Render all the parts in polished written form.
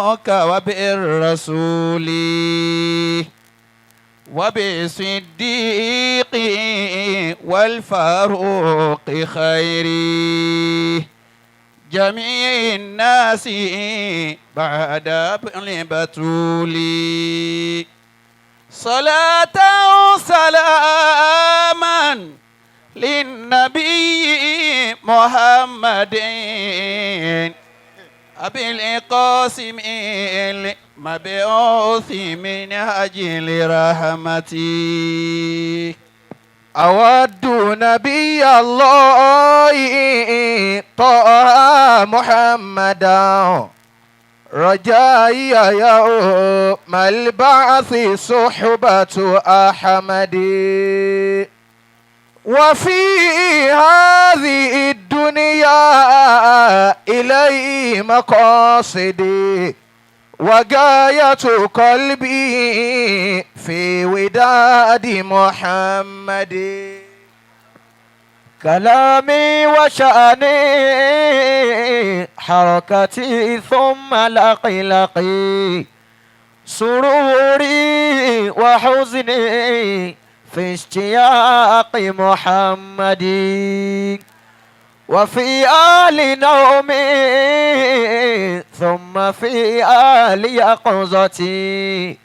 منك وبالرسول وبصديق والفاروق خيري جميع الناس بعد ابن بتولي صلاة سلاما للنبي محمد أبي القاسم المبعوث من أجل رحمتي. أود نبي الله طه محمدا رجائي يوم البعث صحبة أحمد وفي هذه الدنيا إليه مقاصدي وغاية قلبي في وداد محمد. كلامي وشأني حركتي ثم لقلقي سروري وحزني في اشتياق محمد وفي آل نومي ثم في آل يقظتي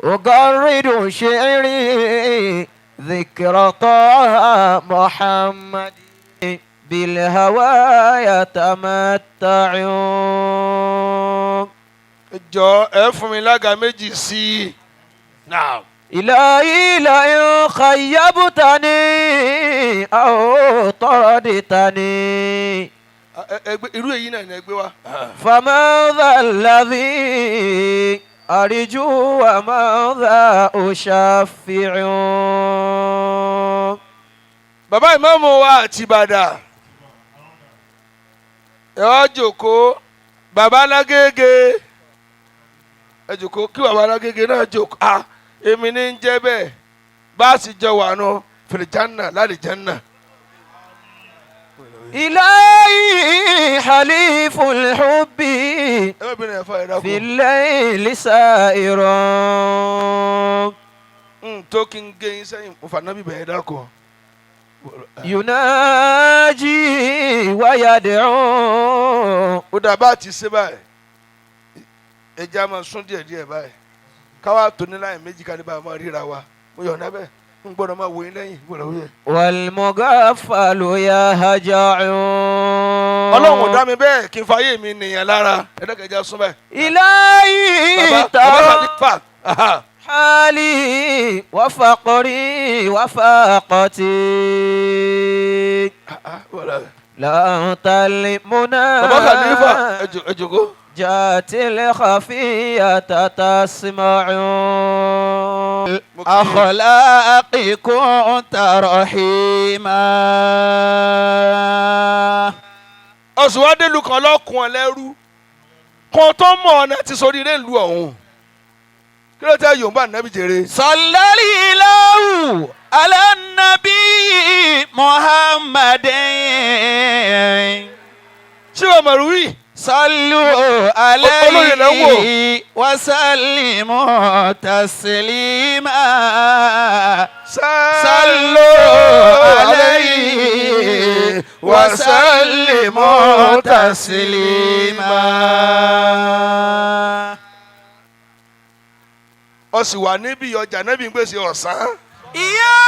أغرد شعري ذكر طه محمد بالهوى يتمتع. Jọ ẹ fún mi lága méjì sí i náà. إلهي لئن خيبتني أو طردتني Ẹgbẹ́ irú èyí náà ni ẹ gbé wá. فماذا الذي أرجو وماذا أشفع؟ Bàbá ìmáàmù wa àti Ìbàdàn, ẹ wá jòkó. Bàbá alágége, ẹ jòkó. Kí bàbá alágége náà jòkó. À èmi ní ń jẹ́ bẹ́ẹ̀ bá a sì jọ wà nù fìlìjánà lálìjánà. إلهي حليف الحب Ẹ má bínú, ẹ fà ẹ dákun. في الليل سائر. N tó kí n gé yín sẹ́yìn, mo fà nábì bẹ̀rẹ̀ dákun. يناجي ويدعو. Ó dà bá a ti ṣe báyìí, ẹ jẹ́ a máa sún díẹ̀ díẹ̀ báyìí káwá tó ní láyìn méjì ká ní bá a máa ríra wa. Mo yọ̀ǹda bẹ́ẹ̀, n gbọ́dọ̀ máa wò yín lẹ́yìn, n gbọ́dọ̀ wò yín. والمغفل يهجع. Ọlọ́run ò dá mi bẹ́ẹ̀ kí n fàyè mi nìyẹn lára. Ẹ dẹ́kẹ̀jẹ́ sún bẹ́ẹ̀. إلهي Bàbá ترى Khalifa, aha. حالي وفقري وفاقتي. Ah, ah, wàlá. لا أنت المنى. Bàbá Khalifa, ẹ jòkó. جاءت الخفية تسمع. Mo kí أخلاق كنت رحيما. Ọ̀sùn wa délùú kan lọ́kùn ọ lẹ́rú kan tó mọ̀ ọ́nà ti sọ oríire ìlú ọ̀hún. Kí ló tẹ́ Yorùbá nàbí jèrè? صلى الله على النبي محمد. Ṣé wàá mọ̀rú wí? صلوا Olóyè lẹ́ ń wò. عليه وسلموا تسليما. صلوا عليه وسلموا تسليما. Ọ sì wà níbi ọjà nábì ń gbèsè ọ̀sán. يا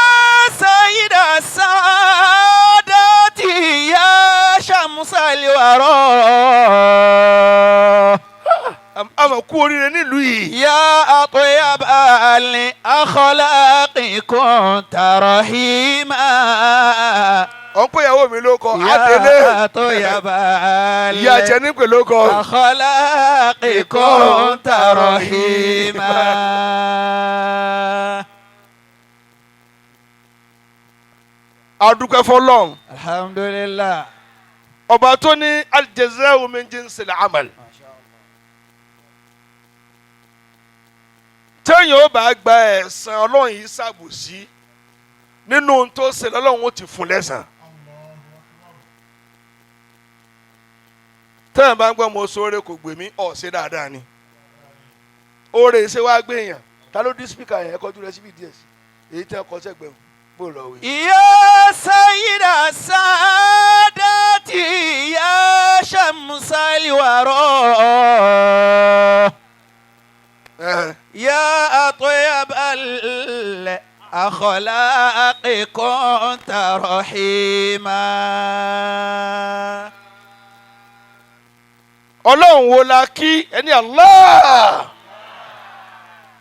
سيد السادات يا شمس الورى. Àmọ̀ kú oríire nílùú yìí. يا أطيب الأخلاق كنت رحيما. Ọ̀ ń pè ìyàwó mi ló kọ àtẹlé. يا أطيب Ìyá jẹ ní pè ló kọ. الأخلاق كنت رحيما. Adúpẹ́ fọlọ́run. الحمد لله. Ọba tó ní al-jazā'u min jinsil amal. Téèyàn ó bá gba ẹ̀san, Ọlọ́run yìí ṣàbòsí nínú ohun tó ṣe lọ́lọ́run ó ti fún lẹ́san. Téèyàn bá ń gbọ́ mo sóore kò gbè mí, ọ̀ ṣe dáadáa ni. Oore ṣe wá gbé èèyàn. Ta ló dín speaker yẹn? Ẹ kọjú rẹ síbi díẹ̀ sí èyí tí wọn kọ sẹ́gbẹ̀ẹ́ bó lọ wí. يا سيد السادات يا شمس الورى يا أطيب الأخلاق كنت رحيما. Ọlọ́run wo la kí ẹni? Allah,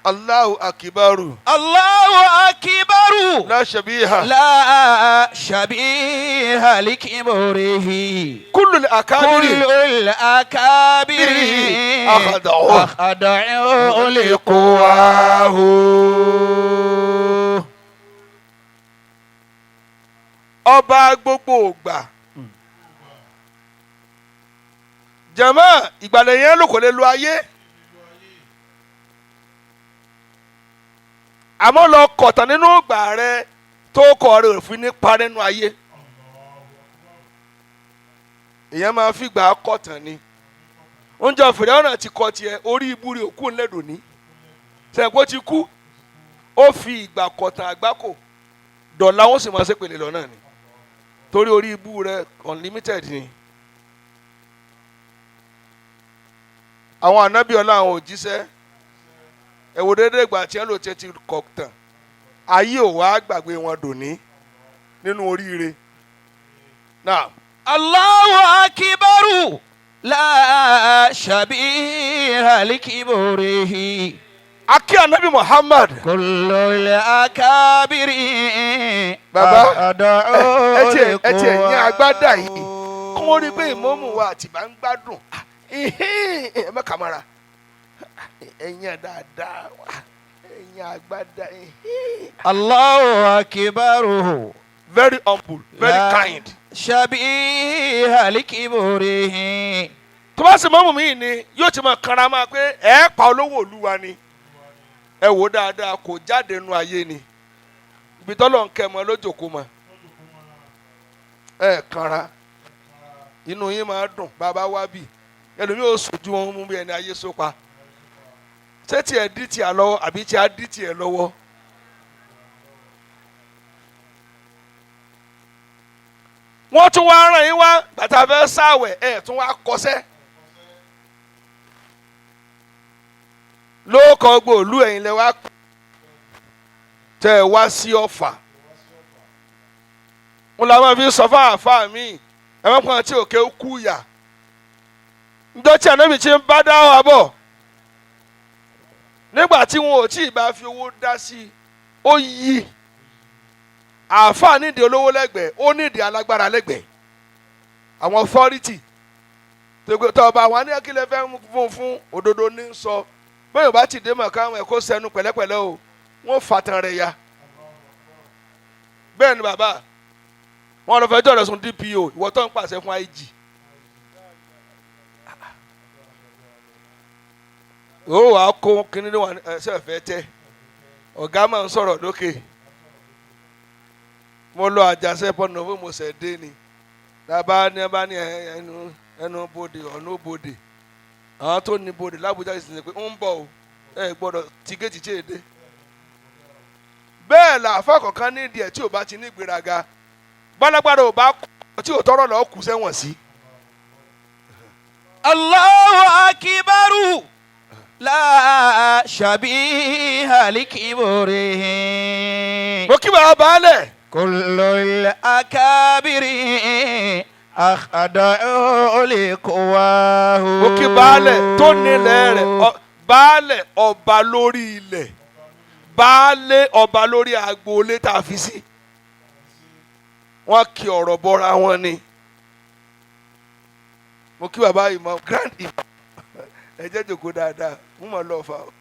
Allahu akibaru. الله أكبر. La shabiha. لا شبيه لكبره. Kullu akabiri. كل الأكابر أخضعوا. أخضعوا لقواه. Ọba gbogbo ògbà jama ìgbàlẹ̀ yẹn ló kò lè lo ayé, àmọ́ lọ kọ̀tàn nínú ìgbà rẹ tó kọ̀ rẹ òfin ní parẹ́ nínú ayé. Èèyàn máa fi gbà á kọ̀tàn ni. Oúnjẹ fèrè ọ̀nà ti kọ tiẹ̀ orí ibú rẹ̀ òkú ńlẹ̀dọ̀ ní sẹ̀kó ti kú. Ó fi ìgbà kọ̀tàn àgbákò dọ̀là, wọ́n sì máa ṣe pèlè lọ́nà ni, torí orí ibú rẹ unlimited ni. Àwọn ànábì ọlá, àwọn òjíṣẹ́, ẹ wò déédéé ìgbà tí ẹ lò tí ẹ ti kọ̀tàn, ayé ò wá gbàgbé wọn dòní nínú oríire náà. الله أكبر لا شبيه لكبره. Akí ànábì Muhammad. كل الأكابر. Bàbá, أخضعوا ẹ tiẹ̀ ní agbádá yìí لقواه. kí wọ́n rí i pé ìmọ̀ọ́mù wa àtìbá ń gbádùn. Ẹ má kàmára ẹ̀yìn dáadáa, ẹ̀yìn agbádá. الله أكبر. Very humble, very لا kind. شبيه لكبره. Tó bá sì mọ́mù míì ni yóò ti máa kanra máa pé ẹ pa olówó olúwa ni. Ẹ wò dáadáa, kò jáde nu ayé ni ibi tọ́lọ̀ ń kẹ́ mọ́ lójókòó mọ́. Ẹ kanra, inú yín máa dùn. Bàbá wá bì, ẹlòmíì ò sojú wọn mú bí ẹni ayé sópa. Ṣé tiẹ̀ dí tiẹ̀ lọ́wọ́ àbí tiẹ̀ dí tiẹ̀ lọ́wọ́? Wọ́n tún wá ràn yín wá bàtà fẹ́ sáwẹ̀, ẹ̀ tún wá kọsẹ́ lóòkọ̀ gbòòlù. Ẹ̀yin lẹ wá tẹ́ ẹ wá sí Ọ̀fà wọn la máa fi sọ fún àáfàá mi. Ẹ má pọn tí òkè kú yà njọ́ tí ànábì ti ń bá dá wa bọ̀ nígbà tí wọn ò tí ì bá fi owó dá sí i. Ó yí àáfàá nídìí olówó lẹ́gbẹ̀ẹ́, ó nídìí alágbára lẹ́gbẹ̀ẹ́, àwọn authority tọba àwọn aníyàkílẹ̀ fẹ́ fún òdodo ní sọ. Bẹ́ẹ̀ bá ti dé mọ̀ káwọn ẹ̀kọ́ sẹ́nu pẹ̀lẹ́pẹ̀lẹ́ o, wọ́n fàtàn rẹ̀ ya. Bẹ́ẹ̀ ni bàbá wọn lọ fẹjọ́ rẹ̀ sùn DPO, ìwọ tó ń pàṣẹ fún IG. Ó wàá kó kínní ní wà ẹsẹ̀ fẹ́ tẹ ọ̀gá máa ń sọ̀rọ̀ lókè. Mo lọ àjàṣe pọnà fún mo ṣẹ̀ dé ni dábàá ní bá ní ẹnu ẹnu bodè ọ̀nà bodè. Àwọn tó ní bodè l'Ábújá sì ní pé ń bọ̀ o, ẹ gbọ́dọ̀ tí géètì tí èdè bẹ́ẹ̀ làáfà kọ̀ọ̀kan ní ìdí ẹ̀ tí ò bá ti ní ìgbéraga bálágbára ò bá kú tí ò tọrọ lọ́ọ́ kú sẹ́wọ̀n sí. الله أكبر لا شبيه لكبره. Mo kí bàbá baálẹ̀. كل الأكابر أخضعوا لقواه. Mo kí baálẹ̀ tó nílẹ̀ rẹ̀, baálẹ̀ ọba lórí ilẹ̀, baálé ọba lórí agboolé tá a fi sí. Wọ́n kí ọ̀rọ̀ bọ́ra wọn ni. Mo kí bàbá imam, grand imam. Ẹ jẹ́ jòkó dáadáa, mo mọ̀ lọ́ọ́ fa o.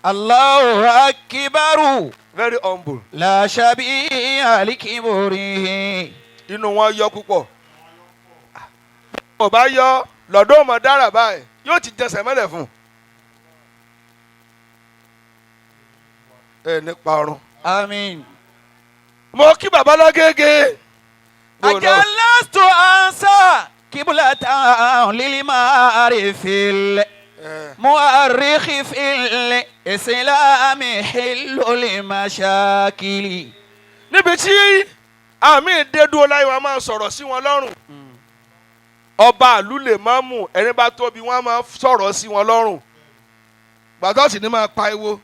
الله أكبر. Very humble. لا شبيه لكبره. Inú wọn yọ púpọ̀. Ọba yọ lọ́dọ̀ ọmọ dára báyìí, yóò ti jẹsẹ̀ mẹ́lẹ̀ fún un. Ẹ nípa ọrùn. آمين. Mo kí baba lágége. أجلست أنسى قبلة للمعارف المؤرخ في الإسلام حل المشاكل Níbi tí àmì ìdẹ́dúró láyé wọn máa sọ̀rọ̀ sí wọn lọ́rùn. Ọba àlú lè má mú ẹni bá tóbi wọn máa sọ̀rọ̀ sí wọn lọ́rùn. Gbàtọ́ sì ni máa pariwo.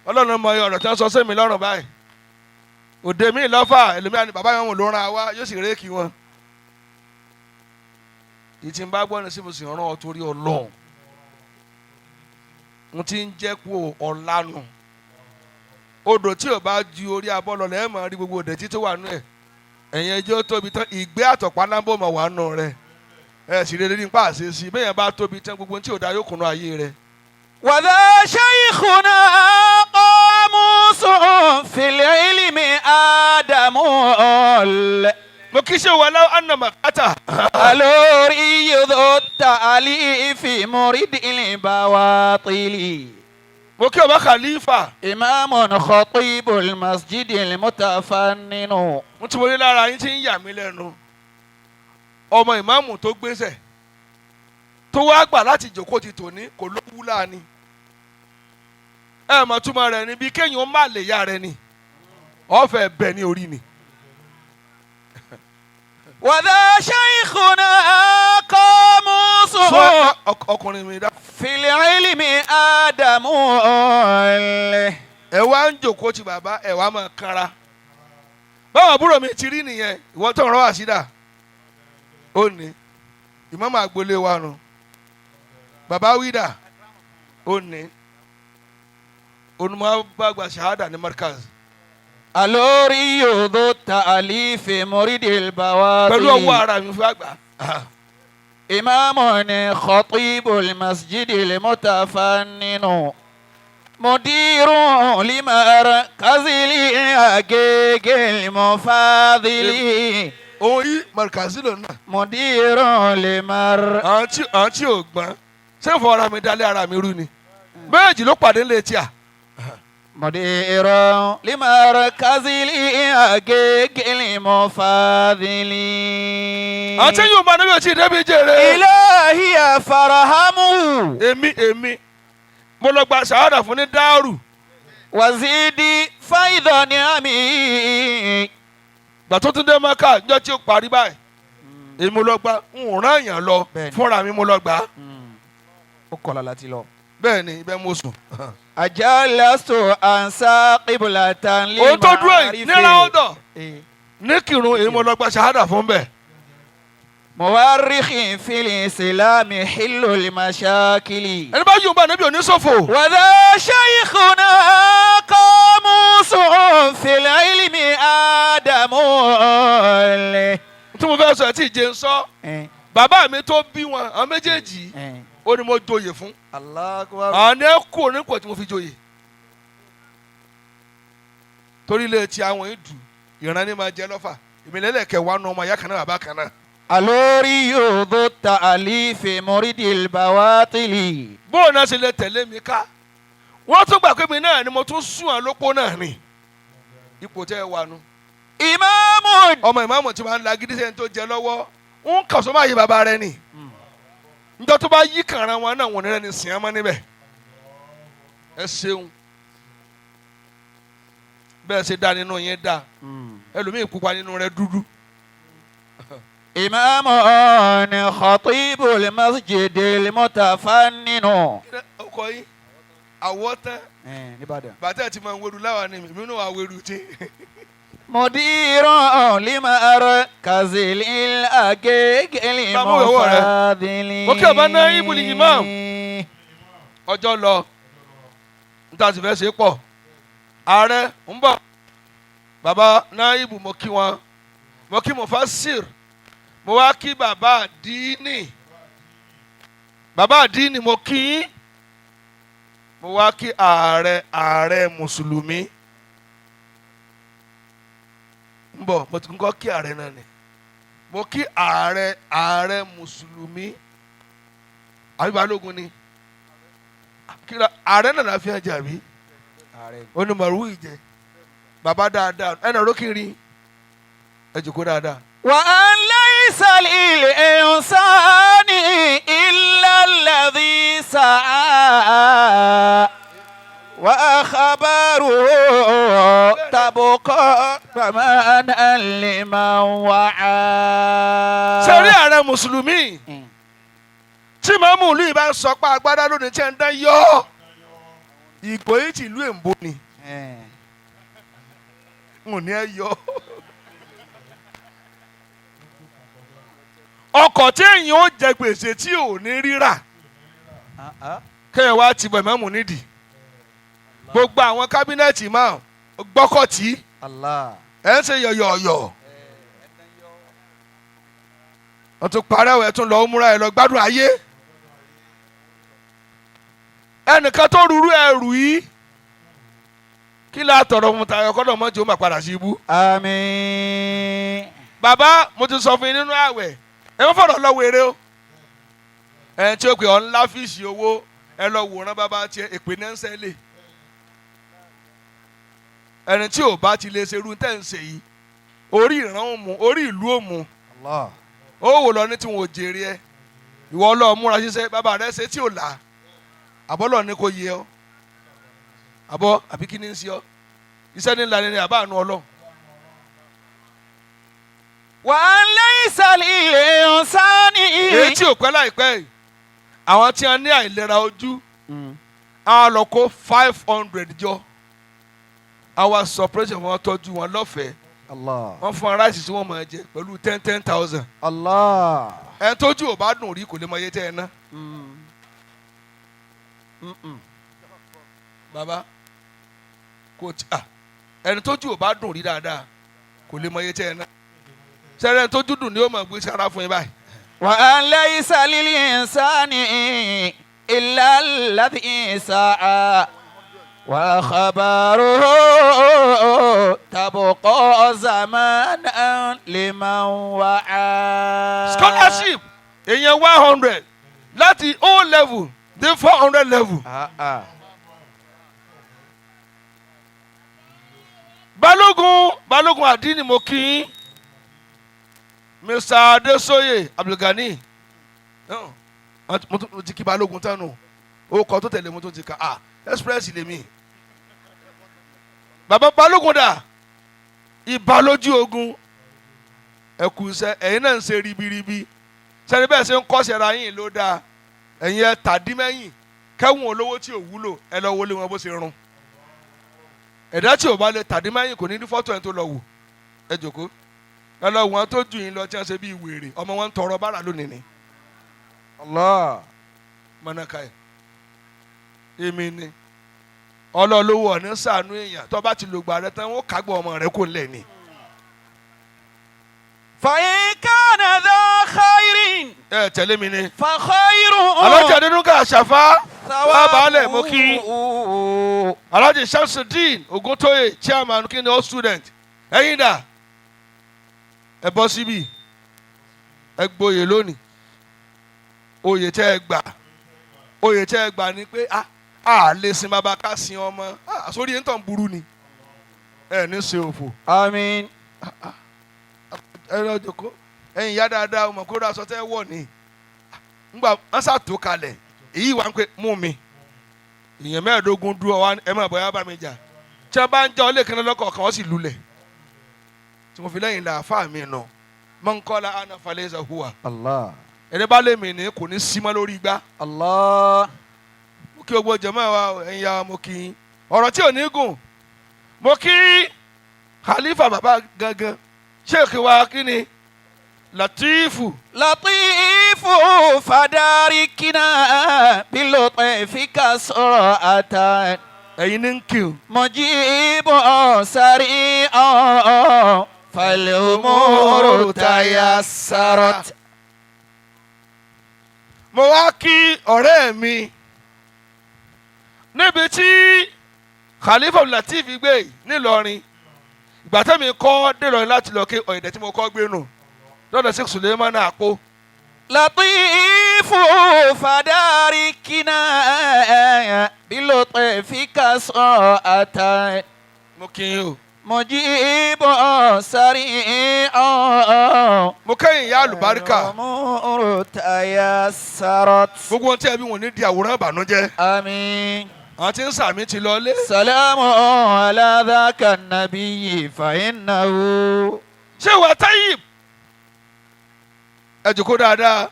Ọlọ́run mọ iye ọ̀rọ̀ tí wọ́n sọ sí mi lọ́rùn báyìí. Òde mi lọ́fà ẹlòmíràn ni bàbá yẹn wọn ló rán wa yóò sì réèkì wọn. Ìtì ń bá gbọ́ ní sí mo sì rán ọ torí Ọlọ́run. Mo ti ń jẹ́ kú ọ̀lànà. Odò tí ò bá ju orí abọ́ lọ lẹ́ẹ̀ máa rí gbogbo òdè tí tó wà nù ẹ̀. Ẹ̀yin ẹjọ́ tóbi tán ìgbé àtọ̀pá lábò mọ̀ wà nù rẹ̀. Ẹ sì rere nípa àṣeṣe bẹ́ẹ̀ yẹn bá tóbi tán gbogbo tí ò dá yóò kùnú ayé rẹ̀. وذا شيخنا قاموس في العلم آدم Mo kí ṣe wà láwọn àna màkàtà. الوري ذو التأليف مريد البواطل Mo kí ọba Khalifa. إمام خطيب المسجد المتفنن Mo ti wọlé lára yín tí ń yà mí lẹ́nu. Ọmọ ìmáàmù tó gbéṣẹ̀ tó wá gbà láti jòkó ti tòní kò ló wú láàánì. Ẹ mọ̀ túmọ̀ rẹ̀ ni bí kéèyàn ó má lè yá rẹ̀ ni. Ọ̀fẹ́ bẹ̀ ní orí ni. وذا شيخنا قاموس Sọ ọkùnrin mi dá. في العلم آدم Ẹ wá ń jòkó ti bàbá ẹ wá máa kanra. Báwọn àbúrò mi ti rí nìyẹn, ìwọ tó ń rọ́ àṣídà. Ó ní ìmáàmù agboolé wa nù. Bàbá wídà ó ní onímọ̀ bá gba ṣahada ní Markaz. الوري ذو التأليف مريد البواطل Pẹ̀lú ọwọ́ ara mi fún àgbà. إمام خطيب المسجد المتفنن مدير لمركز الأجيج المفاضل Òun yí Markaz lò náà. مدير لمر Àwọn tí ò gbọ́n ṣé ìfọ̀ ara mi dálé ara mi rú ni. Méjì ló pàdé ńlẹ̀ tí a. مدير لمركز الأجيج المفاضل Àwọn tí yóò máa níbi òtí ìdẹ́bi jèrè. إلهي فرحمه Èmi mo lọ gba ṣahada fún ní dáàrú. وزيدي فيض نعمي Gbà tó tún dé Mẹ́kà níjọ́ tí ó parí báyìí. Èmi mo lọ gba ń rán èèyàn lọ Bẹ́ẹ̀ni. fúnra mi mo lọ gbà á. Ó kọlà láti lọ. Bẹ́ẹ̀ ni ibẹ̀ mo sùn. Ajalastu ansa qiblatan lil Òun tó dúró yìí ní ráúdọ̀ Eh. ní kírun èmi mo lọ gba ṣahada fún bẹ́ẹ̀. Muwarrikhin fil islami hillul mashakili. Ẹni bá yóò bá níbi òní ṣòfò. Wa dha shaykhuna qamusun fil ilmi adamu. Tí mo fẹ́ sọ ẹ̀ tí ì jẹ́ ń sọ. Bàbá mi tó bí wọn àwọn méjèèjì ó ní mo joyè fún. Allahu akbar. Àwọn ní ẹ kú onípò tí mo fi joyè. Torí ilé tí àwọn yìí dù ìran ní máa jẹ lọ́fà. Èmi lẹ́lẹ̀kẹ̀ wà nù ọmọ ìyá kan náà bàbá kan náà. Alori dhu ta'alifi muridil bawatili. Bóun náà ṣe lè tẹ̀lé mi ká. Wọ́n tún gbà pé mi náà ni mo tún sún àwọn lópó náà ni. Ipò tẹ́ ẹ wà nù. Imamun. Ọmọ ìmáàmù tí wọ́n á la gidi sẹ́ni tó jẹ lọ́wọ́ ń kà sọ́ máa yí bàbá rẹ ni. Njọ́ tó bá yí kàrán wọn náà wọ́n ní rẹ́ni sìn án mọ́ níbẹ̀. Ẹ ṣeun. Bẹ́ẹ̀ ṣe dá nínú yẹn dá. Ẹlòmíì pupa nínú rẹ dúdú. إمام خطيب المسجد المتفنن Ọkọ yín àwọ̀ tán bàtà tí máa ń wẹ̀rù láwa ni èmi náà wà wẹ̀rù tí. مدير لمركز الأجيج Bàbá òwò rẹ̀. المفاضل Mo kí ọba náà ibùdó imam. Ọjọ́ lọ níta sì fẹ́ ṣe pọ̀. Ààrẹ ń bọ̀. Bàbá Náíbù mo kí wọn. Mo kí Mufasir. Mo wá kí bàbá Àdínì. Bàbá Àdínì mo kí yín. Mo wá kí ààrẹ Mùsùlùmí. Ń bọ̀ mo ti kọ́ kí ààrẹ náà ni. Mo kí ààrẹ Mùsùlùmí. Àbí Balógun ni. Kíra ààrẹ náà la fi hàn jàbí. Ó ní màrúwì jẹ. Bàbá dáadáa ẹnà rókìrì. Ẹ jòkó dáadáa. وأن ليس ليس للإنسان إلا الذي سعى وأخباره تبقى ثمنا لمن وعى. Ṣe rí ààrẹ mùsùlùmí tí màmú ìlú yìí bá ń sọ pé agbádá lónìí tí ẹ ń dán yọ ìgbò yìí ti ìlú èǹbó ni n ò ní ẹ yọ. Ọkọ̀ tí èèyàn ó jẹ gbèsè tí ò ní rírà kéèyàn wá ti bọ̀ ìmáàmù nídìí gbogbo àwọn kábínẹ̀tì máa gbọ́kọ̀tì Allah. ẹ̀ ń ṣe yọ̀yọ̀yọ̀ wọ́n tún parẹ́ ẹ̀ tún lọ múra ẹ̀ lọ gbádùn ayé ẹnìkan tó rúrú ẹrù yìí kí la tọrọ fún tayọ kọ́dọ̀ mọ́jọ́ ó mà padà sí ibú. Àmín. Bàbá, mo ti sọ fún yín nínú àwẹ̀, ẹ má fọ̀rọ̀ lọ wéré o. Ẹ tí ó pè ọ́ ńlá fíìsì owó ẹ lọ wòran bàbá tiẹ̀ èpè náà ń sẹ́lẹ̀. Ẹni tí ò bá ti lè ṣerú tẹ́ ń ṣe yìí, orí ìran ò mú, orí ìlú ò mú. Allah. Ó wò lọ ní tí wọn ò jèrè ẹ. Ìwọ ọlọ́ọ̀ múra ṣiṣẹ́ bàbá rẹ ṣe tí ò là. Àbọ́lọ̀ ni kò yẹ ọ. Àbọ̀ àbí kí ni ń ṣe ọ? Iṣẹ́ ní ńlá ni àbá àánú Ọlọ́run. وأن ليس للإنسان Èyí tí ò pẹ́ láìpẹ́ yìí, àwọn tí wọ́n ní àìlera ojú á lọ kó 500 jọ, àwa sọpẹ́sì wọn tọ́jú wọn lọ́fẹ̀ẹ́. Allah. Wọ́n fún aráàsì tí wọ́n máa jẹ pẹ̀lú 10,000. Allah. Ẹni tójú ò bá dùn rí kò lè mọ iye tẹ́ ẹ ná. Bàbá kò tí à ẹni tójú ò bá dùn rí dáadáa kò lè mọ iye tẹ́ ẹ ná. Sẹ́rẹ́ ẹni tójú dùn ni ó máa gbé sára fún yín báyìí. وأن ليس للإنسان إلا الذي سعى وخبره تبقى زمانا لمن وعى. Scholarship èèyàn 100 láti O level dé 400 level. Balógun Balógun àdínì, mo kí yín. Mr Adesoye Abdulgani, mo ti kí Balógun tánu o kọ tó tẹ̀lé mo tó ti ka ah express lèmi. Bàbá Balógun dà ibà lójú ogun, ẹ kú iṣẹ́, ẹ̀yin náà ń ṣe ribiribi sẹ́ni bẹ́ẹ̀ ṣe ń kọ́ṣẹ́ ra yín ló dáa. Ẹ̀yin ẹ tàdí mẹ́yìn kẹ́wọ̀n olówó tí ò wúlò, ẹ lọ wọlé wọn bó ṣe rún. Ẹ̀dá tí ò bá lè tàdí mẹ́yìn kò ní ní fọ́tò ẹ̀ tó lọ wò. Ẹ jòkó, ẹ lọ wọn tó jù yín lọ tí wọ́n ṣe bí wèrè ọmọ wọn ń tọrọ bára lónìí ni. Allah. Mọ̀nàkà ẹ̀ èmi ni ọlọ́ọ̀lówó ọ̀ní sànú èèyàn tó bá ti lògbà rẹ tán wọ́n kágbọ́ ọmọ rẹ kò lẹ̀ ni. فإن كان ذا خير Ẹ tẹ̀lé mi ni. فخير Alájà Adénúgà Àṣàfà baálẹ̀, mo kí. Alhaji Shamsuddin Oguntoye, chairman kí ni all student, ẹ̀yin dà? Ẹ bọ́ síbí, ẹ gboyè lónìí. Oyè tẹ́ ẹ gbà, oyè tẹ́ ẹ gbà ni pé a a lè sin bàbá ká sin ọmọ sórí ẹ̀ ń tàn burú ni ẹ ní ṣe òfò. Àmín. Ẹ lọ jòkó, ẹ̀yin ìyá dáadáa, ọmọ kó aṣọ tẹ́ wọ̀ ni ngbà wọ́n ṣàtò kalẹ̀. Èyí wà ń pè mú mi èèyàn 15 dúró wa, ẹ má bọ̀ yá bá mi jà. Tí wọ́n bá ń jẹ́ ọ lẹ́ẹ̀kan lọ́kọ̀ọ̀kan wọ́n sì lulẹ̀ tí mo fi lẹ́yìn là fáà mi nù mọ́ńkọ́lá ana falẹ́sà hùwà. Allah. Ẹni bá lè mí ní kò ní símọ́ lórí igbá. Allah. Mo kí gbogbo jàmáà wa, ẹ̀yin ya, mo kí yín. Ọ̀rọ̀ tí ò ní gùn, mo kí Khalifa bàbá gangan, sheikh wa kí ni Latifu. لطيف فداركنا بلطفك سرعة. Ẹ̀yin ní ń kí o. مجيب سريع فالأمور تيسرت. Mo wá kí ọ̀rẹ́ mi níbi tí Khalifa Latif gbé nílọrin. Ìgbà tẹ́mi kọ́ délọrin láti lọ kí ọ̀yẹ̀dẹ̀ tí mo kọ́ gbé nù lọ́dọ̀ sí Suleiman àpò. لطيف فداركنا بلطفك سرعة. Mo kí yín o. مجيب سريع Mo kẹ́yìn ìyá àlùbáríkà. الأمور تيسرت. Gbogbo ohun tí ẹbí wọn ní di àwòrán ìbànújẹ́. آمين. Àwọn tí ń sàmì ti lọ lé. سلام على ذاك النبي فإنه Ṣé ìwà Tayyib? Ẹ jòkó dáadáa.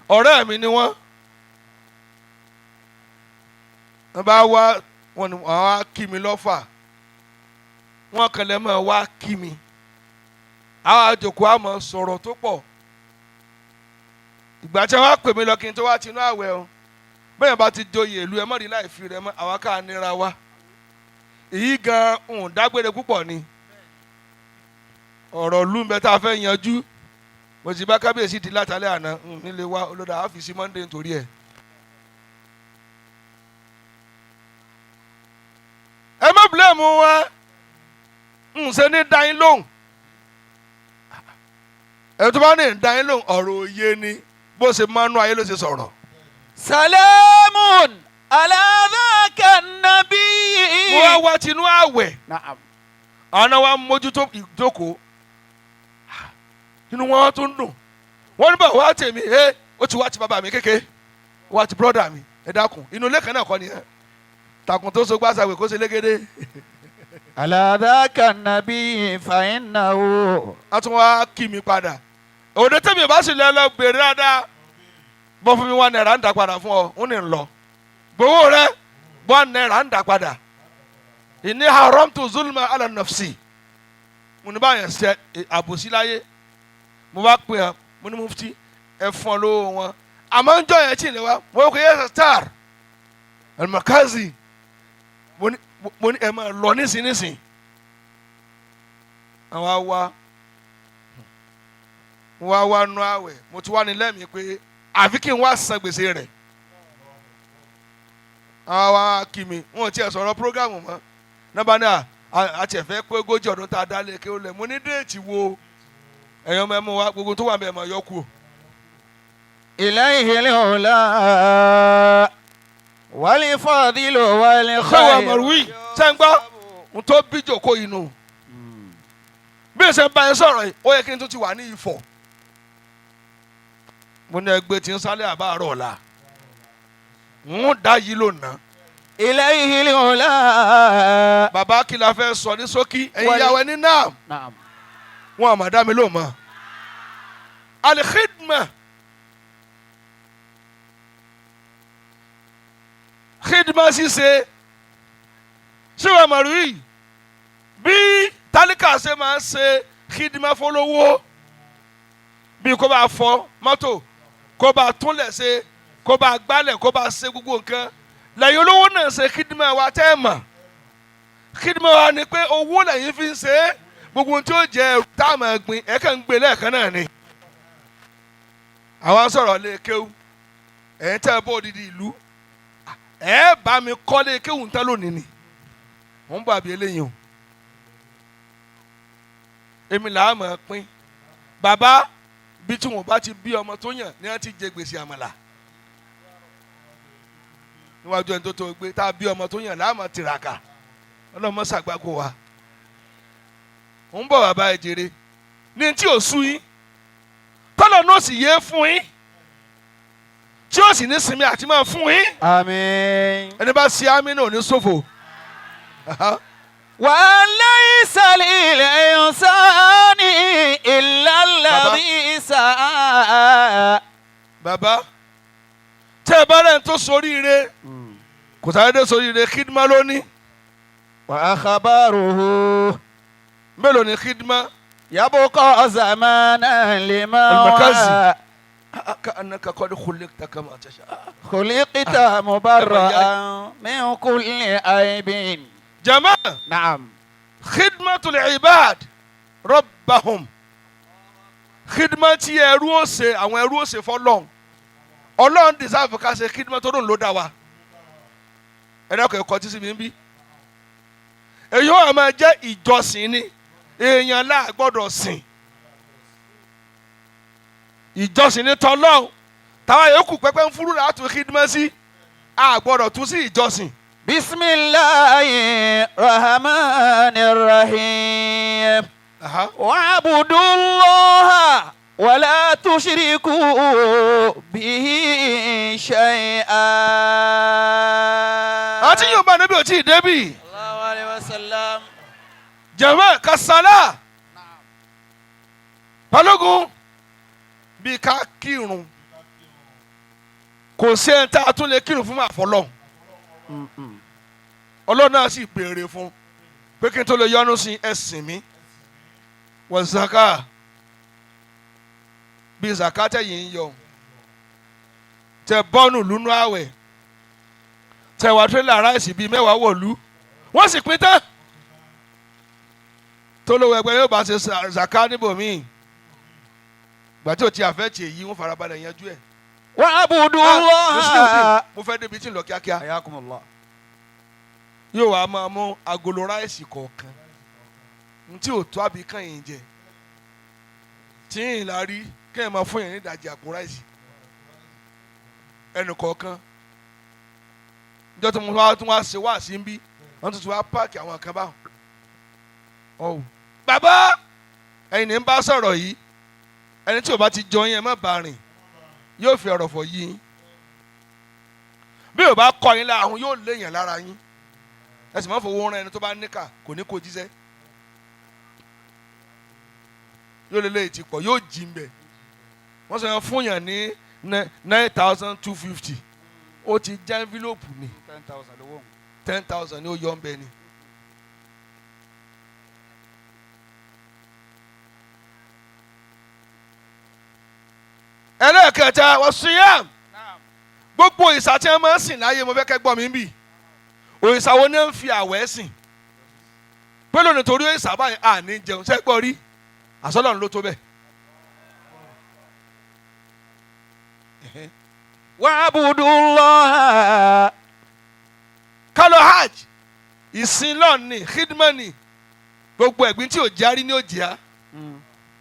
Ọ̀rẹ́ mi ni wọ́n. Wọ́n bá wá wọn ni wọ́n á kí mi lọ́fà. Wọ́n kẹlẹ́ mọ́ wá kí mi. Àwọn àjòkó á mọ̀ sọ̀rọ̀ tó pọ̀. Ìgbà tí wọ́n á pè mí lọ kí n tó wá tinú àwẹ̀ o. Bẹ́ẹ̀ bá ti joyè ìlú ẹ mọ̀ rí láì fi rẹ mọ́ àwa ká nira wa. Èyí gan ń dágbére púpọ̀ ni. Ọ̀rọ̀ ìlú ń bẹ tá a fẹ́ yanjú. Mo ti bá kábíyèsí di látàlẹ́ àná nílé wa olódà àfìsí Monday nítorí ẹ̀. Ẹ má bílẹ̀mù wa ń ṣe ní dá yín lóhùn. Ẹ tó bá ní dá yín lóhùn, ọ̀rọ̀ òye ni bó ṣe máa nú ayé ló ṣe sọ̀rọ̀. سلام على ذاك النبي. Mo wá wá tinú àwẹ̀. نعم. Àwọn náà wá mójútó ìjókòó, inú wọn tún dùn. Wọ́n ní bá wá tèmi ẹ ó ti wá ti bàbá mi kéke, wá ti brọ́dà mi. Ẹ dákun, inú ilé kan náà kọ́ nìyẹn takùn tó so gbàsàwé kó ṣe légede. على ذاك النبي فإنه A tún wá kí mi padà. Òde tèmi bá sì lọ lọ gbèrè dáadáa, bọ́ fún mi ₦1 ń dà padà fún ọ, ń ní lọ gbowó rẹ, ₦1 ń dà padà. Ìní haram tu zulma ala nafsi. Mo ní báyẹn ṣe àbòsí láyé. Mo bá pè hàn, mo ní mufti ẹ fún ọ lówó wọn, àmọ́ ń jọ yẹn tí ì lè wá. Mo kò yẹ star alimakazi. Mo ní ẹ máa lọ nísinsìnyí. Àwọn awa mo wá wá nu àwẹ̀, mo ti wá ní lẹ́mìí pé àfi kí n wá san gbèsè rẹ̀. Àwọn wa kí mi, wọn ò tiẹ̀ sọ̀rọ̀ prógámù mọ́ nọ́mbà náà. Àti ẹ̀fẹ́ pé 40 ọdún tá a dá lé kí ó lẹ̀. Mo ní déètì wo ẹ̀yọ́ ọmọ ẹ̀ mú wa, gbogbo tó wà mẹ́ ẹ̀ mọ̀ yọ kú o. إليه العلا والفضل Sọ́wọ́ والخير. àmọ̀rúwì ṣe ń gbọ́ n tó bí jòkó inú bí ẹ ṣe ń bá yẹn sọ̀rọ̀ yìí, ó yẹ kí n tún ti wà ní Ifọ̀. Mo ní ẹgbẹ́ tí ń sálẹ̀ àbáàrọ̀ ọ̀la ń dá yìí lónàá. إليه العلا. Bàbá, kí la fẹ́ sọ ní ṣókí, ẹ̀yin ìyàwó ẹni náà? نعم. Wọn àmọ̀ dá mi lóhùn mọ́. Alikhidma, khidma ṣíṣe, ṣé wàá mọ̀rú yìí bí tálíkà ṣe máa ń ṣe khidma fọlọ́wọ́, bí kò bá fọ mọ́tò, kò bá túnlẹ̀ ṣe, kò bá gbálẹ̀, kò bá ṣe gbogbo nǹkan, lẹ́yìn olówó náà ṣe khidma wa tẹ́ ẹ̀ mọ̀. Khidma wa ni pé owó lẹ́yìn fi ń ṣe é. Gbogbo ohun tí ó jẹ ẹrù tá a máa gbin, ẹ̀ kàn ń gbé lẹ́ẹ̀kan náà ni. Àwọn sọ̀rọ̀ lè kéwú, ẹ̀ ń tẹ́ bọ́ odidi ìlú, ẹ̀ bá mi kọ́ lè kéwú ń tán lónìí ni mò ń bọ̀ àbí eléyìí o. Èmi là á máa pín bàbá bí tí wọn bá ti bí ọmọ tó yàn ní wọn ti jẹ gbèsè àmàlà níwájú ẹni tó tó gbé. Tá a bí ọmọ tó yàn láàmú tìràkà, ọlọ́mọ ṣàgbákò wa. Ń bọ̀ bàbá ẹ jèrè ní tí ò sú yín, tọ́lọ̀ náà sì yé fún yín, tí ó sì ní sinmi àti máa fún yín. آمين. Ẹni bá ṣe àmì náà ò ní ṣòfò. وليس للإنسان إلا الذي سعى. Bàbá, tẹ́ ẹ bá rẹ̀ ń tó soríire, kò sáré dé soríire, khidma lónìí. وأخباره Mélòó ni khidma? يبقى زمانا لما المكازي. كأنك قد خلقت كما تشاء. خلقت مبرأ من كل عيب. Jama. نعم. Khidmatul ibad rabbahum, khidma tí ẹrú ó ṣe, àwọn ẹrú ó ṣe fọ́lọ́run. Ọlọ́run deserve ká ṣe khidma tó lóun ló dá wa. Ẹ dákun, ẹ̀kọ́ tí sì mi ń bí èyí ó máa jẹ́ ìjọsìn ni. Èèyàn là gbọ́dọ̀ sìn, ìjọsìn ni tọ́lọ́run. Táwa yòókù pẹ́pẹ́ ń fúrú láti khidma sí, a gbọ́dọ̀ tún sí ìjọsìn. بسم الله الرحمن الرحيم Aha. واعبدوا الله ولا تشركوا به شيئا Àti Yorùbá níbi ò tí ì débì. الله عليه وسلم. Jama kasala. Balógun bí ká kírun kò sí ẹni tá a tún lè kírun fún àfọlọ́. Ọlọ́run náà sì béèrè fún pé kí n tó lè yọ́nú sí ẹ̀sìn mi. Wọ́n zaka bí zaka tẹ̀yìn ń yọ tẹ bọ́ọ̀nù lúnú àwẹ̀ tẹ wà tírélà ráìsì bíi 10 wọ̀lú wọ́n sì pín tán tó lówó ẹgbẹ́ yóò bá ṣe zaka níbòmíì gbàtí ò ti àfẹ́ tì èyí wọ́n farabalẹ̀ yanjú ẹ̀. واعبدوا Ah, الله. mo fẹ́ débi tí ń lọ kíákíá. حياكم الله. Yóò wá máa mú agolo ráìsì kọ̀ọ̀kan ntí ò tó àbí kàn yín jẹ tí yìnyín la rí kéèyàn máa fún yẹn ní ìdajì àpò ráìsì ẹnì kọ̀ọ̀kan. Níjọ́ tí mo wá tún wá ṣe wá sí ń bí wọ́n tún ti wá páàkì àwọn kan báwọn. Ọ̀hún bàbá ẹ̀yin ní ń bá sọ̀rọ̀ yìí, ẹni tí ò bá ti jọ yín ẹ má bá rìn, yóò fi ọ̀rọ̀ fọ̀ yí yín. Bí ò bá kọ́ yín lára àwọn yóò léèyàn lára yín. Ẹ sì má fowó rán ẹni tó bá níkà kò ní kó jíṣẹ́. Yóò lé léyìí ti pọ̀ yóò jí ń bẹ̀. Wọ́n sọ yẹn fún yàn ní 9,250, ó ti já envelope ni. 10,000 lówó. 10,000 ni ó yọ ń bẹ ni. Ẹlẹ́ẹ̀kẹta wọ́n siyam. Gbogbo òrìṣà tí wọ́n máa ń sìn láyé mo fẹ́ kẹ́ gbọ́ mi bì. Òrìṣà wo ni ń fi àwẹ̀ sìn? Pé lónìí torí òrìṣà báyìí àní jẹun ṣẹ́ gbọ́ rí àsọlọ́run ló tó bẹ́ẹ̀. واعبدوا الله. Kálọ̀ hajj ìsìn lọ́ọ̀ni khidmani gbogbo ẹ̀gbin tí ò járí ní òjì á.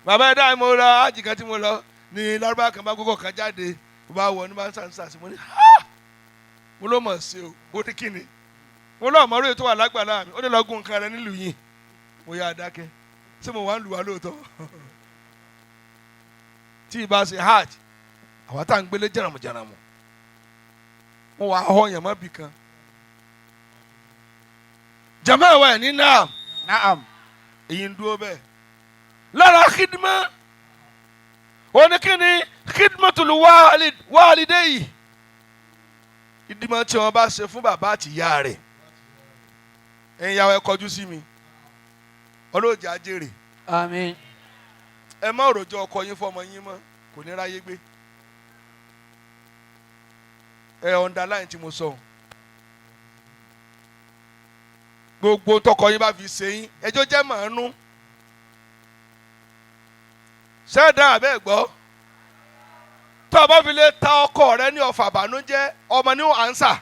Bàbá ẹ̀dá mo ra hajj kan tí mo lọ ní lárúbá kan bá gbogbo kan jáde mo bá wọ ní bá ń sàn sàn sí mo ní ha mo ló mọ̀ sí o. Ó ní kíni mo lọ́ọ̀ mọ́rú ètò wà lágbàlá mi. Ó ní lọ gún nǹkan rẹ nílùú yìí. Mo yà á dákẹ́ ṣé mo wà ń lù wá lóòótọ́ tí ì bá ṣe hajj àwa tá à ń gbélé jẹ̀ràmùjẹ̀ràmù mo wà á họ yàn mọ́ bì kan. Jama wa ẹ̀ ní náà. نعم. Èyí ń dúró bẹ́ẹ̀ lára khidma oníkíni khidmatul walidayi ìdìmọ̀ tí wọ́n bá ṣe fún bàbá àti ìyá rẹ̀. Ẹ̀yin yàwó ẹ kọjú sí mi, ọlọ́jà jèrè. Àmín. Ẹ má rojọ́ ọkọ yín fọmọ yín mọ́, kò ní ráyé gbé. Ẹ underline tí mo sọ. Gbogbo tọkọ yín bá fi ṣe yín ẹjọ́ jẹ́ màánú ṣẹ́ẹ̀dá àbẹ́ gbọ́. Tó o bá fi lè ta ọkọ rẹ ní ọfà àbànújẹ́ ọmọ ní ànsà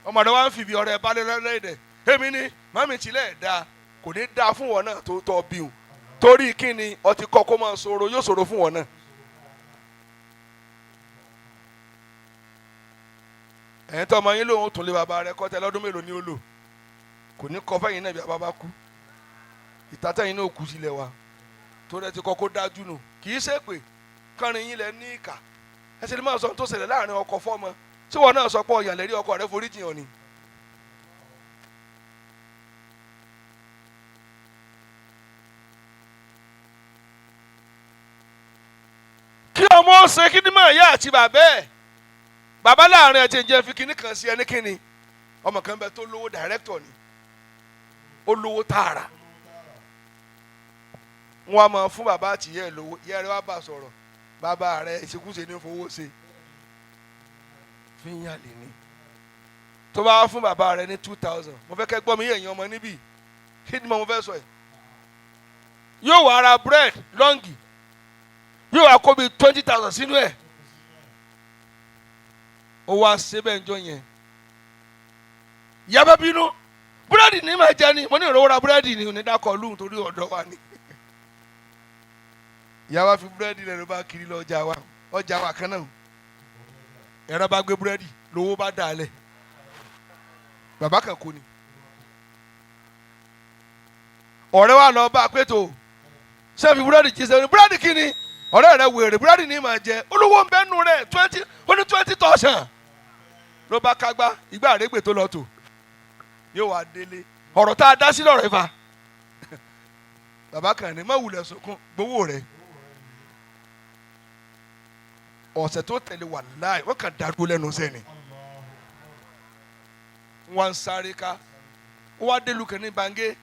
ọmọ rẹ wá ń fìbí ọ̀rẹ́ balẹ̀ lọ́lẹ́dẹ̀ èmi ni màmí tilẹ̀ dáa kò ní dáa fún wọn náà tó tọ́ bí o torí kí ni ọtí kọ́ kó máa sọ̀rọ̀ yóò sọ̀rọ̀ fún wọn náà. Ẹ̀yin tó ọmọ yín lòun tún lé bàbá rẹ kọ́ tẹ lọ́dún mélòó ni ó lò kò ní kọ́ fẹ́yìn náà bí bàbá bá kú ìtàtẹ̀yìn náà kú sílẹ̀ wa tó rẹ ti kọ́ kó dájú nù kì í ṣe pé kánrin yín lẹ ní ìkà ẹ sì lè máa sọ ohun tó ṣẹlẹ̀ láàrin ọkọ fọ́mọ tí wọn náà sọ pé ọ̀yàn lẹ́rí ọkọ rẹ forí jiyàn ni. Kí ọmọ ó ṣe kí ni mọ̀ ìyá àti bàbá ẹ̀ bàbá láàrin ẹ̀ tí ń jẹ́ fi kinní kan sí ẹni kíni ọmọ kan bẹ tó lówó dàrẹ́tọ̀ ni ó lówó tààrà wọn a máa fún bàbá àti ìyá ẹ̀ lówó. Ìyá rẹ̀ wá bá sọ̀rọ̀, bàbá rẹ̀ ìṣekúṣe ní fowó ṣe fi ń yàn lè ní tó bá fún bàbá rẹ̀ ní 2,000. Mo fẹ́ kẹ́ gbọ́ mi yẹ̀yìn ọmọ níbí kí ni mo fẹ́ sọ yìí. Yóò wá ra bread lọ́ngì, yóò wá kó bíi 20,000 sínú ẹ̀. Ó wá ṣe bẹ́ẹ̀ njọ́ yẹn. Ìyá bá bínú, búrẹ́dì ní ma jẹ ni mo ní ìrówó ra búrẹ́dì ní onídàkọ̀ lóhùn torí ọ̀dọ́ wa ni. Ìyá wa fi búrẹ́dì rẹ̀ ló bá kiri lọ ọjà wa ọjà wa kan náà. Ẹ̀rọ bá gbé búrẹ́dì lówó bá dà á lẹ̀. Bàbá kan kú ni. Ọ̀rẹ́ wa lọ bá a pé tó ṣé fi búrẹ́dì jíṣẹ́ ní búrẹ́dì kí ni ọ̀rẹ́ rẹ wèrè búrẹ́dì ní màá jẹ olówó ń bẹ́nu rẹ̀ 20 ó ní 20,000 ló bá kágbá ìgbà àrégbè tó lọ tò yóò wá délé ọ̀rọ̀ tá a dá sí lọ́rọ̀ ifá. Bàbá kan ní má wulẹ̀ sunkún gbowó rẹ̀. Ọ̀sẹ̀ tó tẹ̀lé wàláì wọ́n kàn dàgbò lẹ́nu sẹ́ni wọ́n ń sáré ká wọ́n wá délùú kan ní Bangé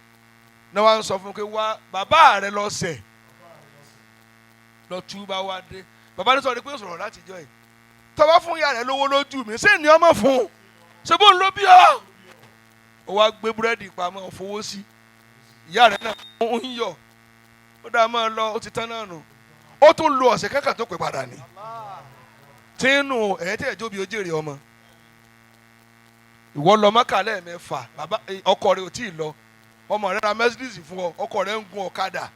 náà wọ́n á sọ fún un pé wá bàbá rẹ lọ sẹ̀ lọ túbà wá dé. Bàbá ní sọ pé ó sọ̀rọ̀ láti jọ yìí tọ́wọ́ fún ìyá rẹ lówó lójú mi ṣé ní ọmọ fún un ṣé bóun ló bí ọ. Ó wá gbé búrẹ́dì pamọ́ fowó sí ìyá rẹ náà ń yọ ó dáa máa lọ ó ti tán náà nù. Ó tún lo ọ̀sẹ̀ kankan tó pè padà ní tínú ẹ̀yẹ́ tí ẹ̀jọ́ bí ó jèrè ọmọ. Ìwọ lọ Mọ́kà lẹ́ẹ̀mẹ́fà bàbá ọkọ rẹ ò tí ì lọ ọmọ rẹ ra Mercedes fún ọ ọkọ rẹ ń gun ọ̀kadà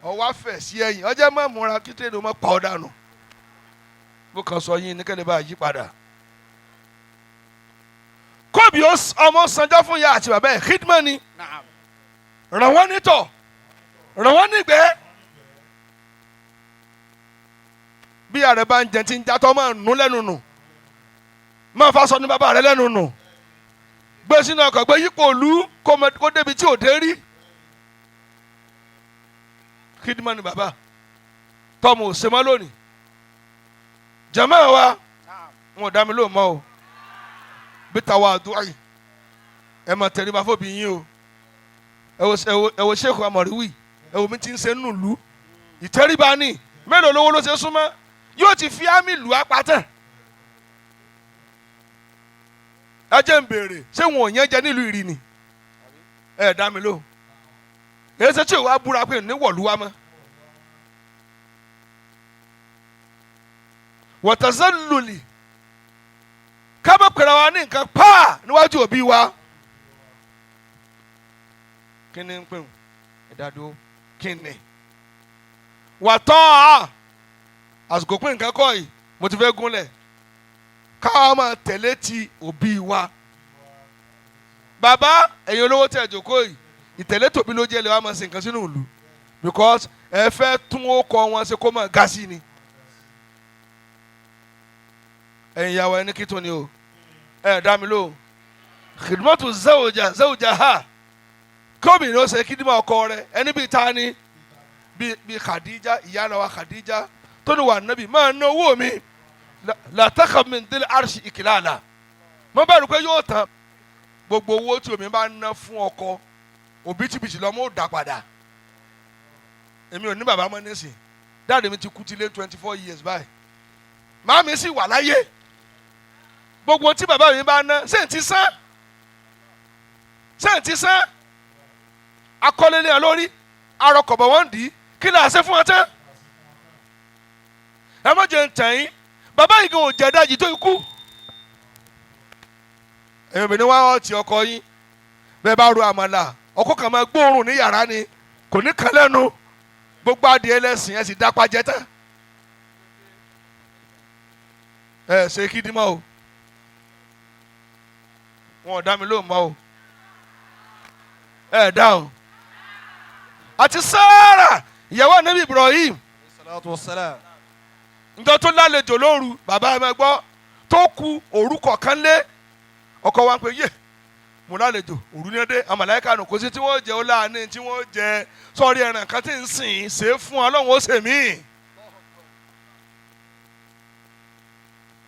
ọwọ́ afẹ́ sí ẹ̀yìn ọjọ́ má múra kí tẹ́lẹ̀ má pa ọ́ dànù. Bó kàn sọ yín ní kẹ́lẹ́ bá yí padà. Kóbi ọmọ sanjọ́ fún ya àti bàbá ẹ̀ hídmọ́ ni ràn wọ́n nítọ̀ ràn wọ́n nígbẹ́. Bí ààrẹ bá ń jẹ tí ń jatọ́ máa nù lẹ́nu nù máa fa sọ ní bàbá rẹ lẹ́nu nù gbé sínú ọkọ̀ gbé yípo òlu kó débi tí ò dé rí. Hídmọ́ ni bàbá tọ́mù ò ṣe mọ́ lónìí. Jàmáà wa wọn ò dá mi lóhùn mọ́ o bí tàwa àdúrà yìí ẹ máa tẹríba fóbi yín o. Ẹ wo Sheikh Amọ̀ríwì ẹ wo mi ti ń ṣe nùlú ìtẹríba ni mélòó lówó ló ṣe súnmọ́ yóò ti fi ámì lù apátẹ̀. Ẹ jẹ́ ń béèrè ṣé wọn ò yẹn jẹ nílùú ìrì ni ẹ dá mi lóhùn. Èyí ṣe tí ò wá búra pé ní wọ̀lú wa mọ́. Wọ̀tẹ̀sẹ̀ lùlì ká má pèrè wa ní nǹkan pàà níwájú òbí wa. Kí ni ń pè wọ́n? Ẹ dá dúró. Kí ni? Wàtọ́ a àsìkò pé nǹkan kọ́ yìí mo ti fẹ́ gúnlẹ̀ ká máa tẹ̀lé ti òbí wa. Bàbá ẹ̀yin olówó tẹ̀ jókòó yìí ìtẹ̀lé tòbí ló jẹ́ lè wá máa ṣe nǹkan sínú ìlú because ẹ fẹ́ tún ó kọ wọn ṣe kó máa ga sí ni. Ẹ̀yin ìyàwó ẹni kí tún ni o ẹ dá mi lóhùn. Khidmatu zawja zawja ha kóbìnrin ó ṣe kídìmọ̀ ọkọ rẹ ẹni bíi ta ni bíi Khadija ìyá náà wa Khadija tó ní wà nábì máa ná owó mi la takhaf min dil arshi ìkìláàlà mo bẹ̀rù pé yóò tán gbogbo owó tí omi bá ná fún ọkọ òbítíbitì lọ́mọ ò dá padà. Èmi ò ní bàbá mọ́ nísìn dáàdì mi ti kú ti lé 24 years báyìí màámi sì wà láyé gbogbo tí bàbá mi bá ná ṣé n ti sán ṣé n ti sán akọ́lélé ẹ lórí arọkọ̀bọ̀ wọ́n dì í kí ni àṣẹ fún wọn tán. Ẹ má jẹ́ ń tàn yín bàbá yìí gan ò jẹ́ dájì tó ikú. Èmi obìnrin wá ọtí ọkọ yín bẹ́ẹ̀ bá ro àmàlà ọkọ kan máa gbóòórùn ní yàrá ni kò ní kan lẹ́nu gbogbo adìẹ lẹ́sìn ẹ sì dápa jẹ tán. Ẹ ṣe kídìmọ́ o wọn ò dá mi lóhùn mọ́ o ẹ dáhùn. Àti Sáárà ìyàwó Ànábì Ibrahim Salatu wassalam. njọ tó lálejò lóru bàbá ẹ máa gbọ́ tó ku òru kọ̀ọ̀kan lé ọkọ wa ń pè yé mo lálejò òru ní ọdẹ àmàlàyíkà nù kò sí tí wọ́n jẹ ó láàánú tí wọ́n jẹ sọ́ọ́rí ẹran kan tí ń sìn ṣe é fún Ọlọ́run ó ṣe mí.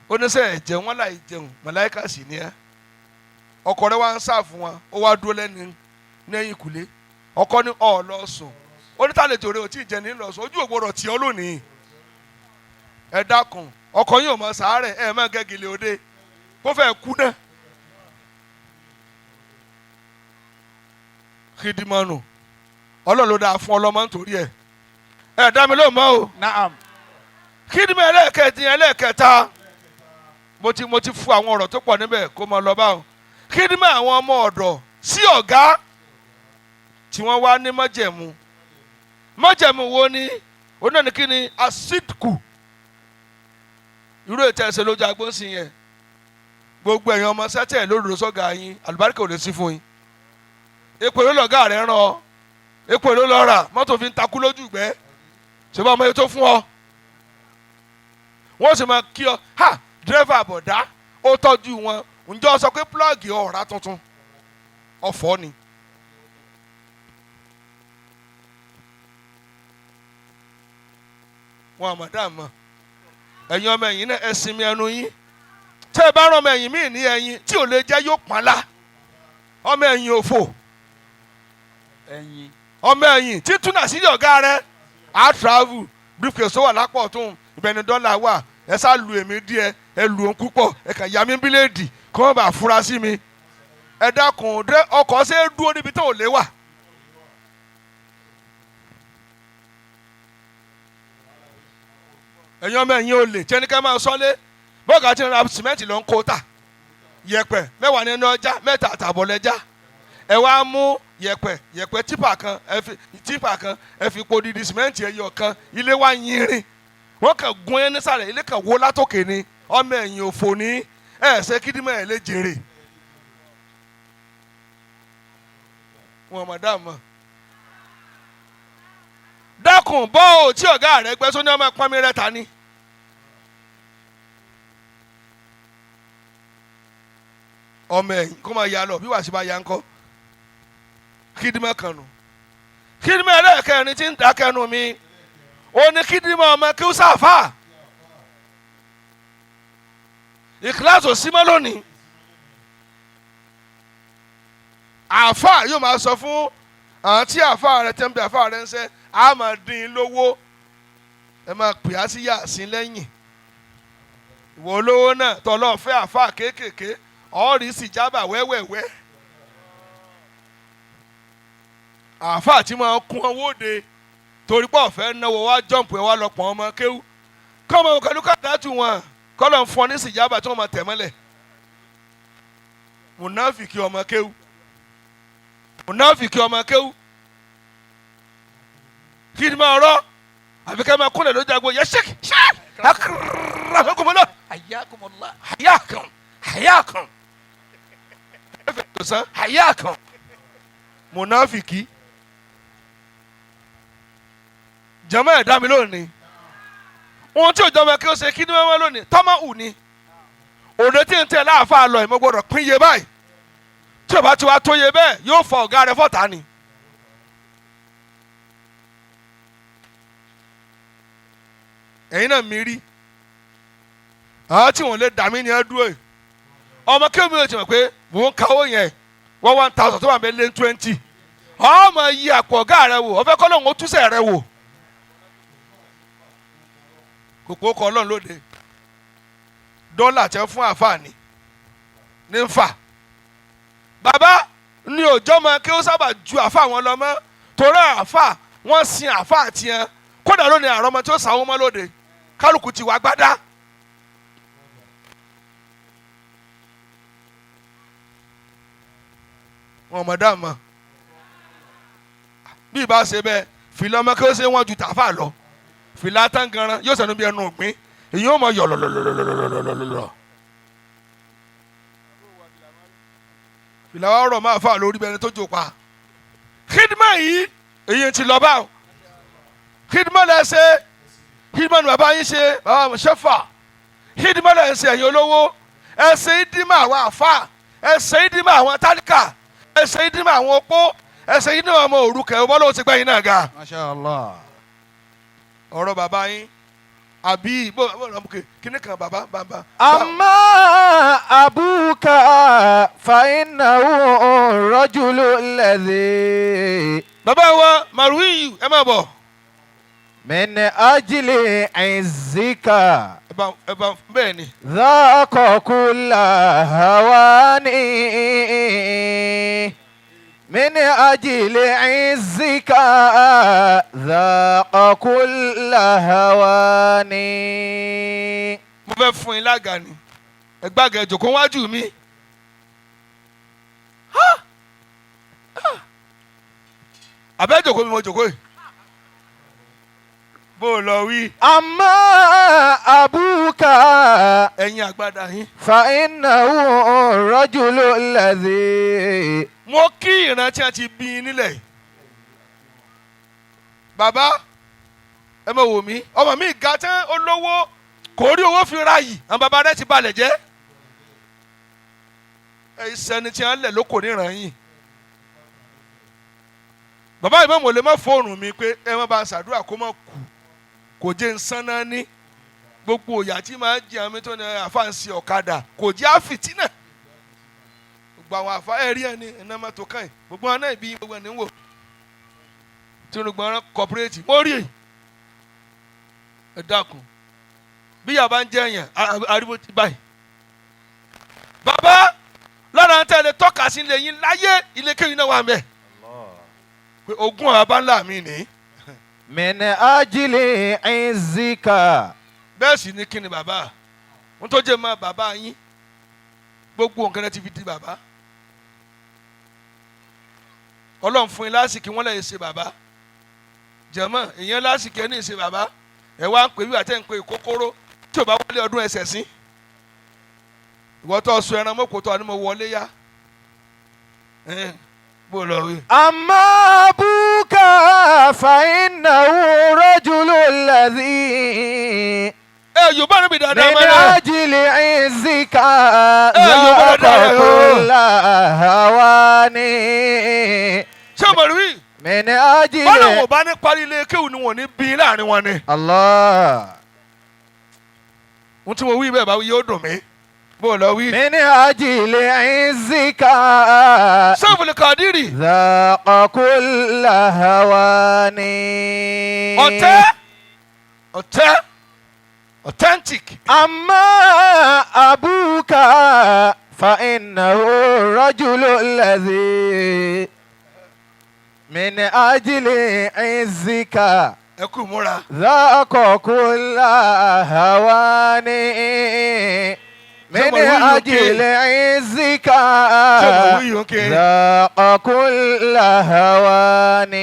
Oníṣẹ́ ẹ̀jẹ̀ wọn láì jẹun màláíkà sì ní ẹ́ ọkọ rẹ wá ń sá fún wọn ó wá dúró lẹ́nu lẹ́yìn ìkùlé ọkọ ní ọ̀ lọ sùn onítàlejò rẹ ò tí ì jẹ ní lọ sùn ojú ògbóró tì ọ́ lónìí. Ẹ dákun ọkọ yóò mọ sàárẹ̀ ẹ má gẹ́gìlì òde kó fẹ́ kú náà. Kìdìmọ̀nù Ọlọ́run ló dáa fún ọlọ́mọ nítorí ẹ ẹ dá mi lóhùn mọ́ o. Naam. Kìdìmọ̀ ẹlẹ́ẹ̀kẹta ẹlẹ́ẹ̀kẹta mo ti fún àwọn ọ̀rọ̀ tó pọ̀ níbẹ̀ kó mọ lọ báwọn. Kìdìmọ̀ àwọn ọmọ ọ̀dọ̀ sí ọ̀gá tí wọ́n wá ní májẹ̀mú. Májẹ̀mú wo ni? Òun náà ní kí ni asidku irú ètò ẹsẹ̀ lójú agbóǹsìn yẹn Gbogbo ẹ̀yin ọmọ sẹ́tẹ̀ lódodo sọ́gà yín, àlùbáríkà ò lè sí fún yín. Epo ló lọ̀gá rẹ̀ ràn ọ́, epo ló lọ rà, mọ́tò fi ń takú lójú ìgbẹ́. Ṣé bá ọmọ yẹn tó fún ọ? Wọ́n sì máa kí ọ, ha, dírẹ́fà àbọ̀dá, ó tọ́jú wọn. Ǹjọ́ sọ pé plọ́ọ̀gì ọ̀rá tuntun ọ̀fọ́ ni. Wọn àmọ̀ dá mọ̀. Ẹ̀yin ọmọ ẹ̀yìn náà ẹ sinmi ẹnu yín. Tẹ́ ẹ bá rán ọmọ ẹ̀yìn míì ní ẹyin tí ò lè jẹ́ yóò pọ́n la. Ọmọ ẹ̀yìn òfò. Ẹyin. Ọmọ ẹ̀yìn tí túnà sí ọ̀gá rẹ̀ á travel briefcase tó wà lápò ọ̀tún, ibẹ̀ ni dọ́là wà. Ẹ sá lu èmi díẹ̀, ẹ lu òun púpọ̀, ẹ kàn yà mí bíléèdì kí wọ́n bá fura sí mi. Ẹ dákun, ọkọ̀ ṣe é dúró níbi tó ò lè wà. Ẹ̀yin ọmọ ẹ̀yìn olè tí ẹni ká máa sọ́lé bọ́ọ̀gà tí ń ra sìmẹ́ǹtì ló ń kó tà, yẹ̀pẹ̀ mẹ́wàá nínú ọjà mẹ́ta àtààbọ̀ lẹ́jà. Ẹ wá mú yẹ̀pẹ̀ yẹ̀pẹ̀ típà kan, ẹ fi típà kan, ẹ fi po didi sìmẹ́ǹtì ẹyọ kan, ilé wa yìnrìn, wọ́n kàn gún ẹ nísàlẹ̀, ilé kan wó látòkè ni. Ọmọ ẹ̀yìn òfò ní ẹ ṣe kídìmọ̀ ẹ lè jèrè. Wọn mọ̀ dá mọ̀. Dákun bọ́ ò tí ọ̀gá rẹ gbẹ́ sóní ọmọ ẹ̀pọ́nmi rẹ ta ni. Ọmọ ẹ̀yìn kó máa ya lọ bí wàá ṣe bá ya ńkọ́. Kídìmọ̀ kan nù. Kídìmọ̀ ẹlẹ́ẹ̀kẹrin tí ń dákẹ́nu mi, ó ní kídìmọ̀ ọmọ kí ó sáfà. Ìkíláàsì ò sí mọ́ lónìí. Àáfà yóò máa sọ fún àwọn tí àáfà rẹ tẹ́ ń bẹ àáfà rẹ ń sẹ́, a máa dín in lówó, ẹ máa pè á sí yàsín lẹ́yìn. Ìwọ olówó náà tọ́lọ́ fẹ́ àáfà kéékèèké, ọ̀ọ́rì sì jábà wẹ́wẹ́wẹ́. Àáfà tí máa kún owó de torí pé ọ̀fẹ́ náwó wá jọ̀ǹpù ẹ̀ wá lọ pọ̀ ọmọ kéwú kọ́ ọmọ kẹlú kàdá tù wọ́n kọ́ lọ́n fún ọ ní sìjábà tí wọ́n máa tẹ̀ mọ́lẹ̀. Mùnáfìkì ọmọ kéwú, mùnáfìkì ọmọ kéwú, kí ni máa rọ àfi ká máa kúnlẹ̀ lójú agbo yẹ ṣíkì ṣíkì akérèmọ́kùnmọ́lá. Hayyakumullah. Hayakan hayakan ẹ fẹ́ tó sàn hayakan mùnáfìkì. Jama ẹ̀dá mi lónìí, ohun tí òjọba kí ó ṣe kí ni wọ́n wọ́n lónìí tọ́mọ̀ ù ní òde tí ń tẹ̀ láàfáà lọ ìmọ̀ gbọ́dọ̀ pín iye báyìí. Tí o bá ti wá tó iye bẹ́ẹ̀ yóò fọ ọ̀gá rẹ fọ́ta ni. Ẹ̀yin náà mi rí àwọn tí wọ́n lè dà mí ní ẹ dúró yìí. Ọmọ kí omi ò ti mọ̀ pé mò ń kawó yẹn wọ́n 1,000 tó wà mí lé 20. Ọmọ yìí àpò ọ̀gá rẹ wò, ọ̀fẹ́ kọ́ lóun ó túṣẹ̀ rẹ wò. Kòkó kọ ọlọ́run lóde dọ́là tẹ fún àfààní ní nfà. Bàbá ní òjọ́ mọ kí ó sábà ju àfà wọn lọ mọ́, torí àfà wọ́n sin àfà tiẹ̀. Kódà lónìí àrọ́ ọmọ tí ó sàwọn mọ́ lóde, kálukú ti wá gbádá. Wọn mọ̀ dá mọ̀ bí ìbá ṣe bẹ́ẹ̀ fìlà ọmọ kí ó ṣe wọ́n ju tàfà lọ. Fìlà tán ganan yóò sẹ́nu bí ẹnu ògbín, èyí ó mọ yọ lọlọlọlọlọlọlọ. Fìlà wa rọ̀ máa fà lórí bẹni tó jò pa. Khidma yìí èyí ti lọ bá o. Khidma lẹ ṣe, khidma ni bàbá yín ṣe, bàbá ṣẹfà. Khidma lẹ ṣe ẹ̀yin olówó, ẹ ṣe ìdímọ̀ àwọn àfà, ẹ ṣe ìdímọ̀ àwọn tálíkà, ẹ ṣe ìdímọ̀ àwọn opó, ẹ ṣe ìdímọ̀ àwọn òrukàn, ẹ bọ́ lóun ti gbẹ̀yìn náà ga. Masha Allah. Ọ̀rọ̀ bàbá yín àbí bó bó kíní kan bàbá bàbá. أما أبوك فإنه الرجل الذي Bàbá wa Màrúwíyù, ẹ máa bọ̀. من أجل عزك Ẹ bá ẹ bá bẹ́ẹ̀ ni. ذاق كل هوان، من أجل عزك ذاق كل هوان. Mo fẹ́ fún yín lága ni, ẹ gbàgẹ̀ jòkó wájú mi. Ha! Ha! Àbẹ́ jòkó mi, mo jòkó yìí. Bó o lọ wí. أما أبوك Ẹ̀yin àgbàdà yín. فإنه الرجل الذي Mo kí ìran tí a ti bí i nílẹ̀ yìí. Bàbá, ẹ mọ̀ wò mí, ọmọ mi ga tán, olówó kò rí owó fi ra yìí, àwọn bàbá rẹ ti balẹ̀ jẹ́. Ẹ sẹni tí a ń lẹ̀ ló kò níran yìí. Bàbá yìí mọ̀ lè má fóònù mi pé ẹ má bá a ṣàdúrà kó má kú, kò jẹ́ nsán náà ní gbogbo ìyà tí máa ń jẹ àmì tó ní àfa ń ṣe ọ̀kadà, kò jẹ́ àfìtínà. Gbogbo àwọn àfa ẹ rí ẹni iná mọ́tò kàn yìí, gbogbo wọn náà ibi gbogbo ẹni ń wò tinubu kọpírẹ́tì mo rí ẹ dákun, bí yàrá ń jẹ yẹn ariwo ti báyìí. Bàbá lára ń tẹ̀lé tọ́ka sí ilé yín láyé, ilé kéwìn náà wà mẹ́ pé ogún àbá ńlá mi nìyí. من أجل عزك Bẹ́ẹ̀ sì ni kí ni bàbá n tó jẹ́ mọ́ bàbá yín, gbogbo nǹkan rẹ ti fi di bàbá. Ọlọ́run fún yín lásìkò wọn lè ṣe bàbá jẹ̀mọ́ ìyẹn lásìkò ẹni ṣe bàbá. Ẹ wá ń pè bí wàá tẹ́ ń pè kókóró tí ò bá wọlé ọdún ẹsẹ̀ sí ìwọ tó sọ ẹran mọ́kòtò ni mo wọlé yá bó lọ wí. أما أبوك فإنه رجل الذي Ẹ Yorùbá níbi dáadáa من máa ń rẹ. أجل عزك Yorùbá ذاق dáadáa. كل هوان Ṣé o mọ̀ rí? من Bọ́lá wọn أجل ò bá ní parí ilé kéwù ni wọn ò ní bí láàrin wọn ni. الله Ohun tí mo wí bẹ́ẹ̀ bá wí yóò dùn mí. Bó lọ wí. من أجل عزك Sẹ́fùlì Kàdírì. ذاق كل هوان Ọ̀tẹ́ ọ̀tẹ́ authentic. أما أبوك فإنه الرجل الذي من أجل عزك Ẹ kú múra. ذاق كل هوان من أجل عزك Ṣé mo wí yòókè? ذاق كل هوان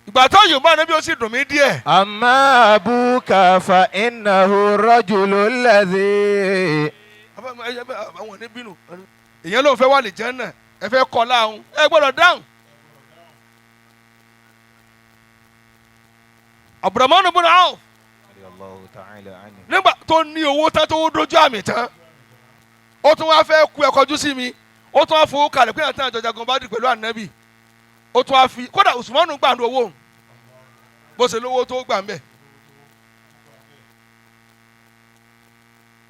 Ìgbà tó Yorùbá níbi ó sì dùn mí díẹ̀. أما أبوك فإنه الرجل الذي Àwọn ní bínú. Èèyàn ló ń fẹ́ wà lè jẹ́ náà. Ẹ fẹ́ kọ́ láhùn. Ẹ gbọ́dọ̀ dáhùn. Abdurrahman ibn Auf nígbà tó ní owó tán, tó dójú àmì tán, ó tún wá fẹ́ ku ẹ̀kọ́jú sí mi, ó tún wá fowó kalẹ̀ pé àti àjọjagun bá dì pẹ̀lú ànábì, ó tún wá fi kódà Usmanu gbà ní owó òun bó ṣe lówó tó gbà ń bẹ̀.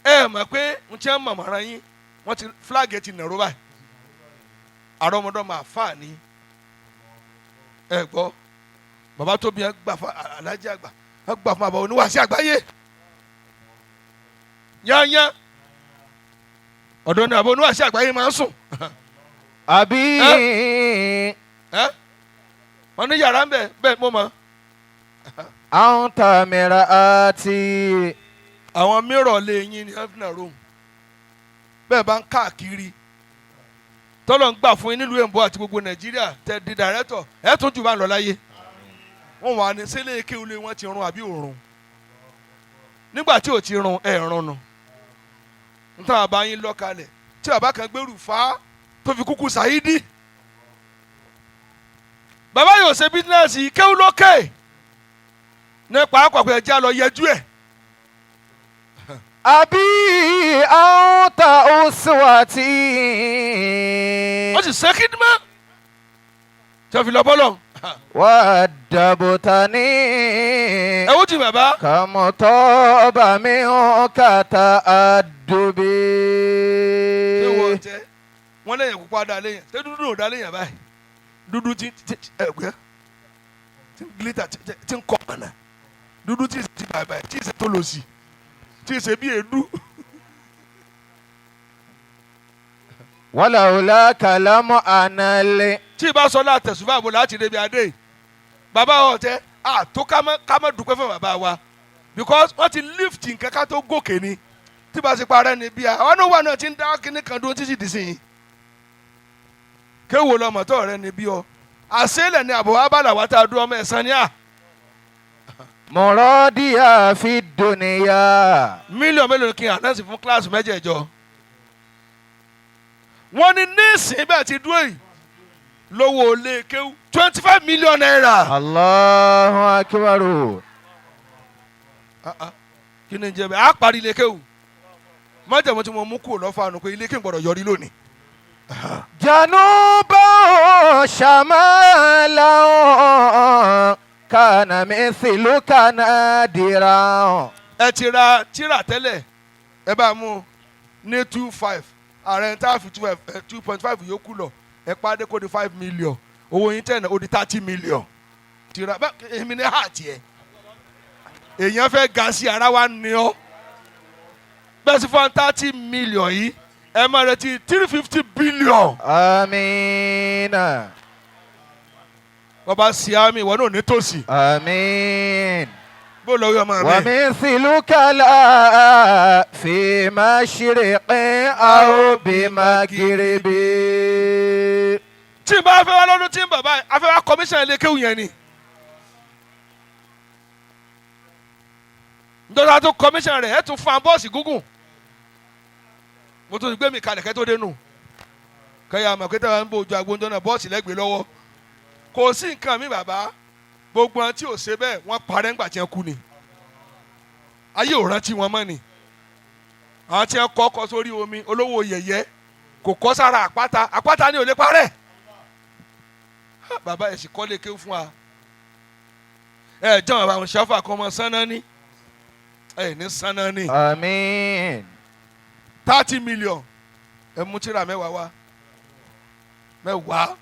Ẹ mọ̀ pé n tí wọ́n mọ̀ mọ́ra yín, wọ́n ti flag ẹ̀ ti nàró báyìí, àrọ́mọdọ́mọ àfáà ni. Ẹ gbọ́ bàbá tó bí ẹ gbà fún alájí àgbà, ẹ gbà fún bàbá oníwàásí àgbáyé yányá, ọ̀dọ́ ni bàbá oníwàásí àgbáyé máa ń sùn. أبي Ẹ wọn ní yàrá ń bẹ bẹ́ẹ̀ mo mọ̀. أنت مرآتي Àwọn mìíràn lè yín ní ẹ́fúnà rome bẹ́ẹ̀ bá ń káàkiri tọ́lọ̀ ń gbà fún yín nílùú èǹbó àti gbogbo Nàìjíríà tẹ di dàrẹ́tọ̀ ẹ̀ tún jù bá ń lọ láyé. Wọ́n wà ní sílé kéwulé wọn ti run àbí òrun nígbà tí ò ti run ẹ̀ run nù níta bàbá yín lọ́kalẹ̀ tí bàbá kan gbèrú fá tó fi kúkú sàyídì. Bàbá yóò ṣe bísínẹ́sì kéwú lókè ní pàápàá pé ẹjẹ́ lọ yẹjú ẹ̀. أبي أنت أسوتي Ó sì ṣe kídìmọ́ tí wọ́n fi lọ bọ́lọ̀. وأدبتني Ẹ wó ti bàbá. كم طاب منك تأدبي Ṣé wọ́n tẹ wọ́n lẹ́yìn pupa dá lẹ́yìn, ṣé dúdú ò dá lẹ́yìn báyìí? Dúdú tí tí ẹgbẹ́ tí ń glita tí ń kọ́ ọ̀nà dúdú tí ti bàbà tí ìṣe tó lò sí tí ìṣe bí èédú. ولولاك لم أنل Tí ìbá sọ láti tẹ̀sùn báwo láti débi adé yìí. Bàbá ọ̀tẹ́ àtó ká má dúpẹ́ fún bàbá wa because wọ́n ti lift nǹkan ká tó gòkè ni. Tí bá ṣe parẹ́ ni bí i àwọn náà wà náà ti ń dá kíní kan dúró títí dì sí yìí. Kéwò lọmọ tó rẹ ni bí ọ àṣẹlẹ̀ ni àbọ̀ wa bá làwọn tá a dúró ọmọ ẹ̀sán ni à. مراديا في الدنيا. Mílíọ̀nù mélòó ni kí n announce fún kíláàsì mẹ́jẹ̀ẹ̀jọ? Wọ́n ní nísìnyí bẹ́ẹ̀ ti dúró yìí lówó ilé kéwú ₦25 million. الله أكبر. Ah, ah. Kí ni jẹ́ bẹ́ẹ̀? Á parí ilé kéwú. Májàmú tí mo mú kúrò lọ́fà nù pé ilé kéwú gbọ́dọ̀ yọrí lónìí. جنوبا شمالا كان مثلك نادرا. Ẹ ti ra tíra tẹ́lẹ̀, ẹ bá mú ní 2.5, ààrẹ tá a fi 2.5 yòókù lọ, ẹ pàdé kó di 5 million, owó yín tẹ̀ náà ó di 30 million. Tíra bá èmi ní hà tiẹ̀, èèyàn fẹ́ ga sí ara wa ni ọ́ bẹ́ẹ̀ sì fún 30 million yìí, ẹ máa retí 350 billion. آمين. Bàbá síámì ìwọ náà nítòsí. آمين. Bó lọ rí ọmọ mi. ومثلك لا في مشرق أو بمغرب. Tí n bá fẹ́ wá lọ́dún tí ń bàbá afẹ́ wá commission ilé kéwù yẹn ni. Ndọ́ta tó commission rẹ̀ ẹ̀ tún fún bọ́ọ̀sì gúngùn. Mo tún ti gbé mi kalẹ̀ kẹ́ tó dénú. Kẹ́yà àmọ̀ kí táwọn ń bó ojú agbóúnjọ náà bọ́ọ̀sì lẹ́gbẹ̀ẹ́ lọ́wọ́. Kò sí nǹkan mi bàbá, gbogbo àwọn tí ò ṣe bẹ́ẹ̀ wọ́n parẹ́ ńgbà tí wọ́n kú ni. Ayé ò rántí wọn mọ́ ni. Àwọn tí wọ́n kọ́ kọ́ sórí omi olówó yẹ̀yẹ́ kò kọ́ sára àpáta, àpáta ni ò lè parẹ́. Bàbá ẹ̀ sì kọ́lé kéwú fún wa, ẹ jẹ́ bàbá àwọn ṣáfà kan ọmọ sanani, ẹ ní sanani. آمين. 30 million, ẹ mú tíra mẹ́wàá wá, mẹ́wàá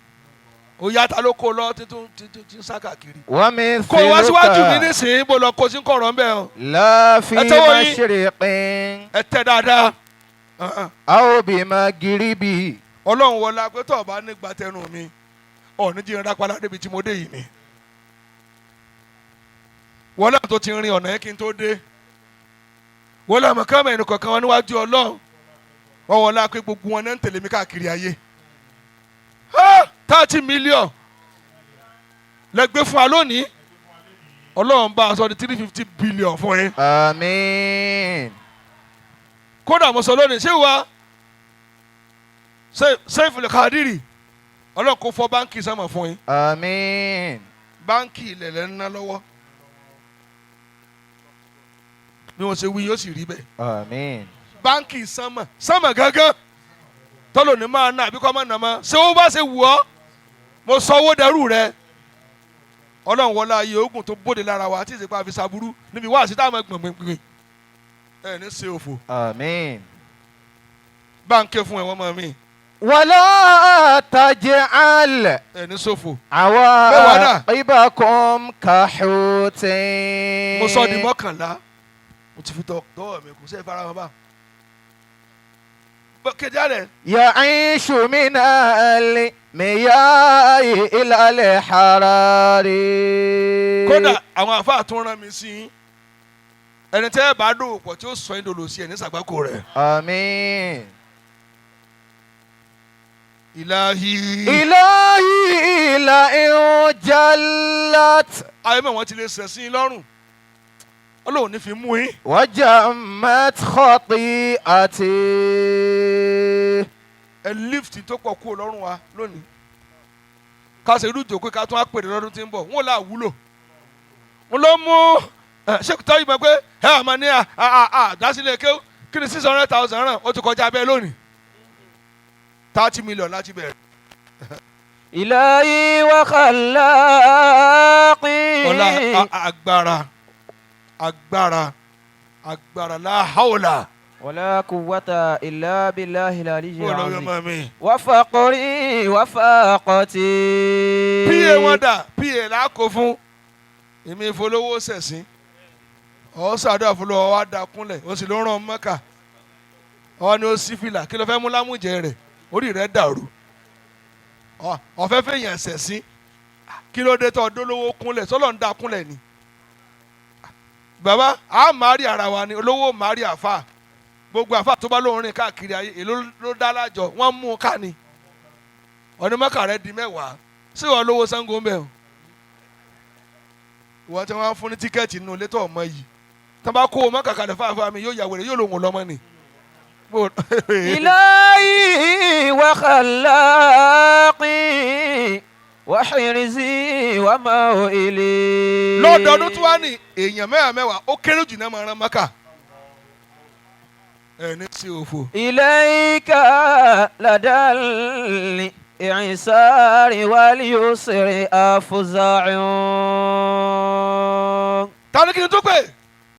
ó yá, ta ló kó lọ títún títún tí ń sá káàkiri? ومثلك Kó wá síwájú mi nísìnyí, bó lọ kó sí kọ̀rọ̀ ń bẹ̀ o. لا في Ẹ tẹ́wọ́ yín. مشرق Ẹ tẹ́ dáadáa. Uh-uh. أو بمغرب. Ọlọ́run wọlá pé tó o bá nígbà tẹnu mi ọ̀ọ́nì jí ń rápálá débi tí mo dé yìí ni wọlé tó ti rin ọ̀nà yẹn kí n tó dé, wọlé àmọ̀kánmọ̀ ẹnì kọ̀ọ̀kan wọn níwájú Ọlọ́run, wọ́n wọlé pé gbogbo wọn náà ń tẹ̀lé mi káàkiri ayé. 30 million lẹ gbé fún wa lónìí, Ọlọ́run bá a sọ di 350 billion fún yín. آمين. Kódà mo sọ lónìí, ṣé wa Sẹ́fù Kádírì, Ọlọ́run kò fọ́ báńkì sánmọ̀ fún yín. آمين. Báńkì ilẹ̀ lẹ́ ń ná lọ́wọ́, bí wọ́n ṣe wí yóò sì rí bẹ́ẹ̀. آمين. Báńkì sánmọ̀ sánmọ̀ gángan tọ́lọ̀ ní máa ná àbí kọ́ máa nà mọ́ ṣé ó bá ṣe wù ọ́, mo sọ owó dẹrú rẹ. Ọlọ́run wọlé ayé ogun tó bóde lára wa tí ìsìnkú àfi ṣàbúrú níbi wáàsí táwọn gbọ̀ngbọ̀ngbọ̀n ẹ̀ ní ṣe òfò. آمين. Báńkì fún ẹ̀ wọ́n mọ̀ mí. ولا تجعل Ẹ̀ ní ṣòfò. Mẹ́wàá dà. عواقبكم كحوت. Mo sọ di 11, mo ti fi tọ tọwọ́ mi kò sí ẹ fara wọn bá kéde alẹ. يعيش من المياه إلى الحرار. Kódà àwọn àfáà tún rán mi sí yín, ẹni tẹ́ ẹ bá dòwò pọ̀ tí ó sọ yín dòlò sí ẹ̀ ní sàgbákò rẹ̀. آمين. Ìlàhí. إلهي لئن جلت Ayé mọ̀ wọ́n ti lè sẹ̀ sí yín lọ́rùn, Ọlọ́run ní fi mú yín. وجمت خطيئتي. Ẹ lift tó pọ̀ kúrò lọ́rùn wa lónìí, ká ṣe irú ìjòkó ká tún á pèrè lọ́dún tí ń bọ̀, wọn ò là wúlò. Wọn ló mú ẹ ṣé kò tọ́ ìmọ̀ pé ẹ àmọ́ ní àdásílẹ̀ kéwù kí ni 600,000 ràn, ó ti kọjá bẹ́ẹ̀ lónìí, 30 million láti bẹ̀rẹ̀. إلهي وخلاقي. Ọlá agbára agbára agbára la hawla. ولا قوة إلا بالله العلي Kó lọ yọ العظيم. ọmọ mi. وفقري وفاقتي. Pa wọn dà, pa là á kó fún èmi ìfolówó sẹ̀sìn, ọ̀ sàdúrà fúnlọ́wọ́ wa da kúnlẹ̀, ó sì ló ràn mọ́kà, ọ ni ó sì fìlà, kí ló fẹ́ mú lámújẹ rẹ̀, orí rẹ̀ dàrú, ọ̀fẹ́ fẹ̀yàn sẹ̀sìn, kí ló dé tó ọdún kúnlẹ̀ sọlọ́ ń da kúnlẹ̀ ni. Bàbá a máa rí ara wa ni olówó máa rí àfa, gbogbo àfa tó bá lóun rìn káàkiri ayé, èló ló dá lájọ, wọ́n mú un ká ni ọdún mọ́kà rẹ̀ di mẹ́wàá sí wọn lówó Ṣàngó ń bẹ̀ o. Ìwọ tí wọ́n á fún ní ticket nínú ilé tó ọmọ yìí, tí wọ́n bá kó o mọ́ kàkà lè fáfá mi, yóò yà wèrè, yóò lòun lọ́mọ ni. إلهي وخلاقي وحرزي وموئلي. Lọ́dọọdún tí wàá ní èèyàn mẹ́wàá mẹ́wàá ó kéré jù náà máa rán Mẹ́kà ẹ̀ ní sí òfò. إليك لدى الإعسار واليسر أفزع. Ta ni kí n tó pè?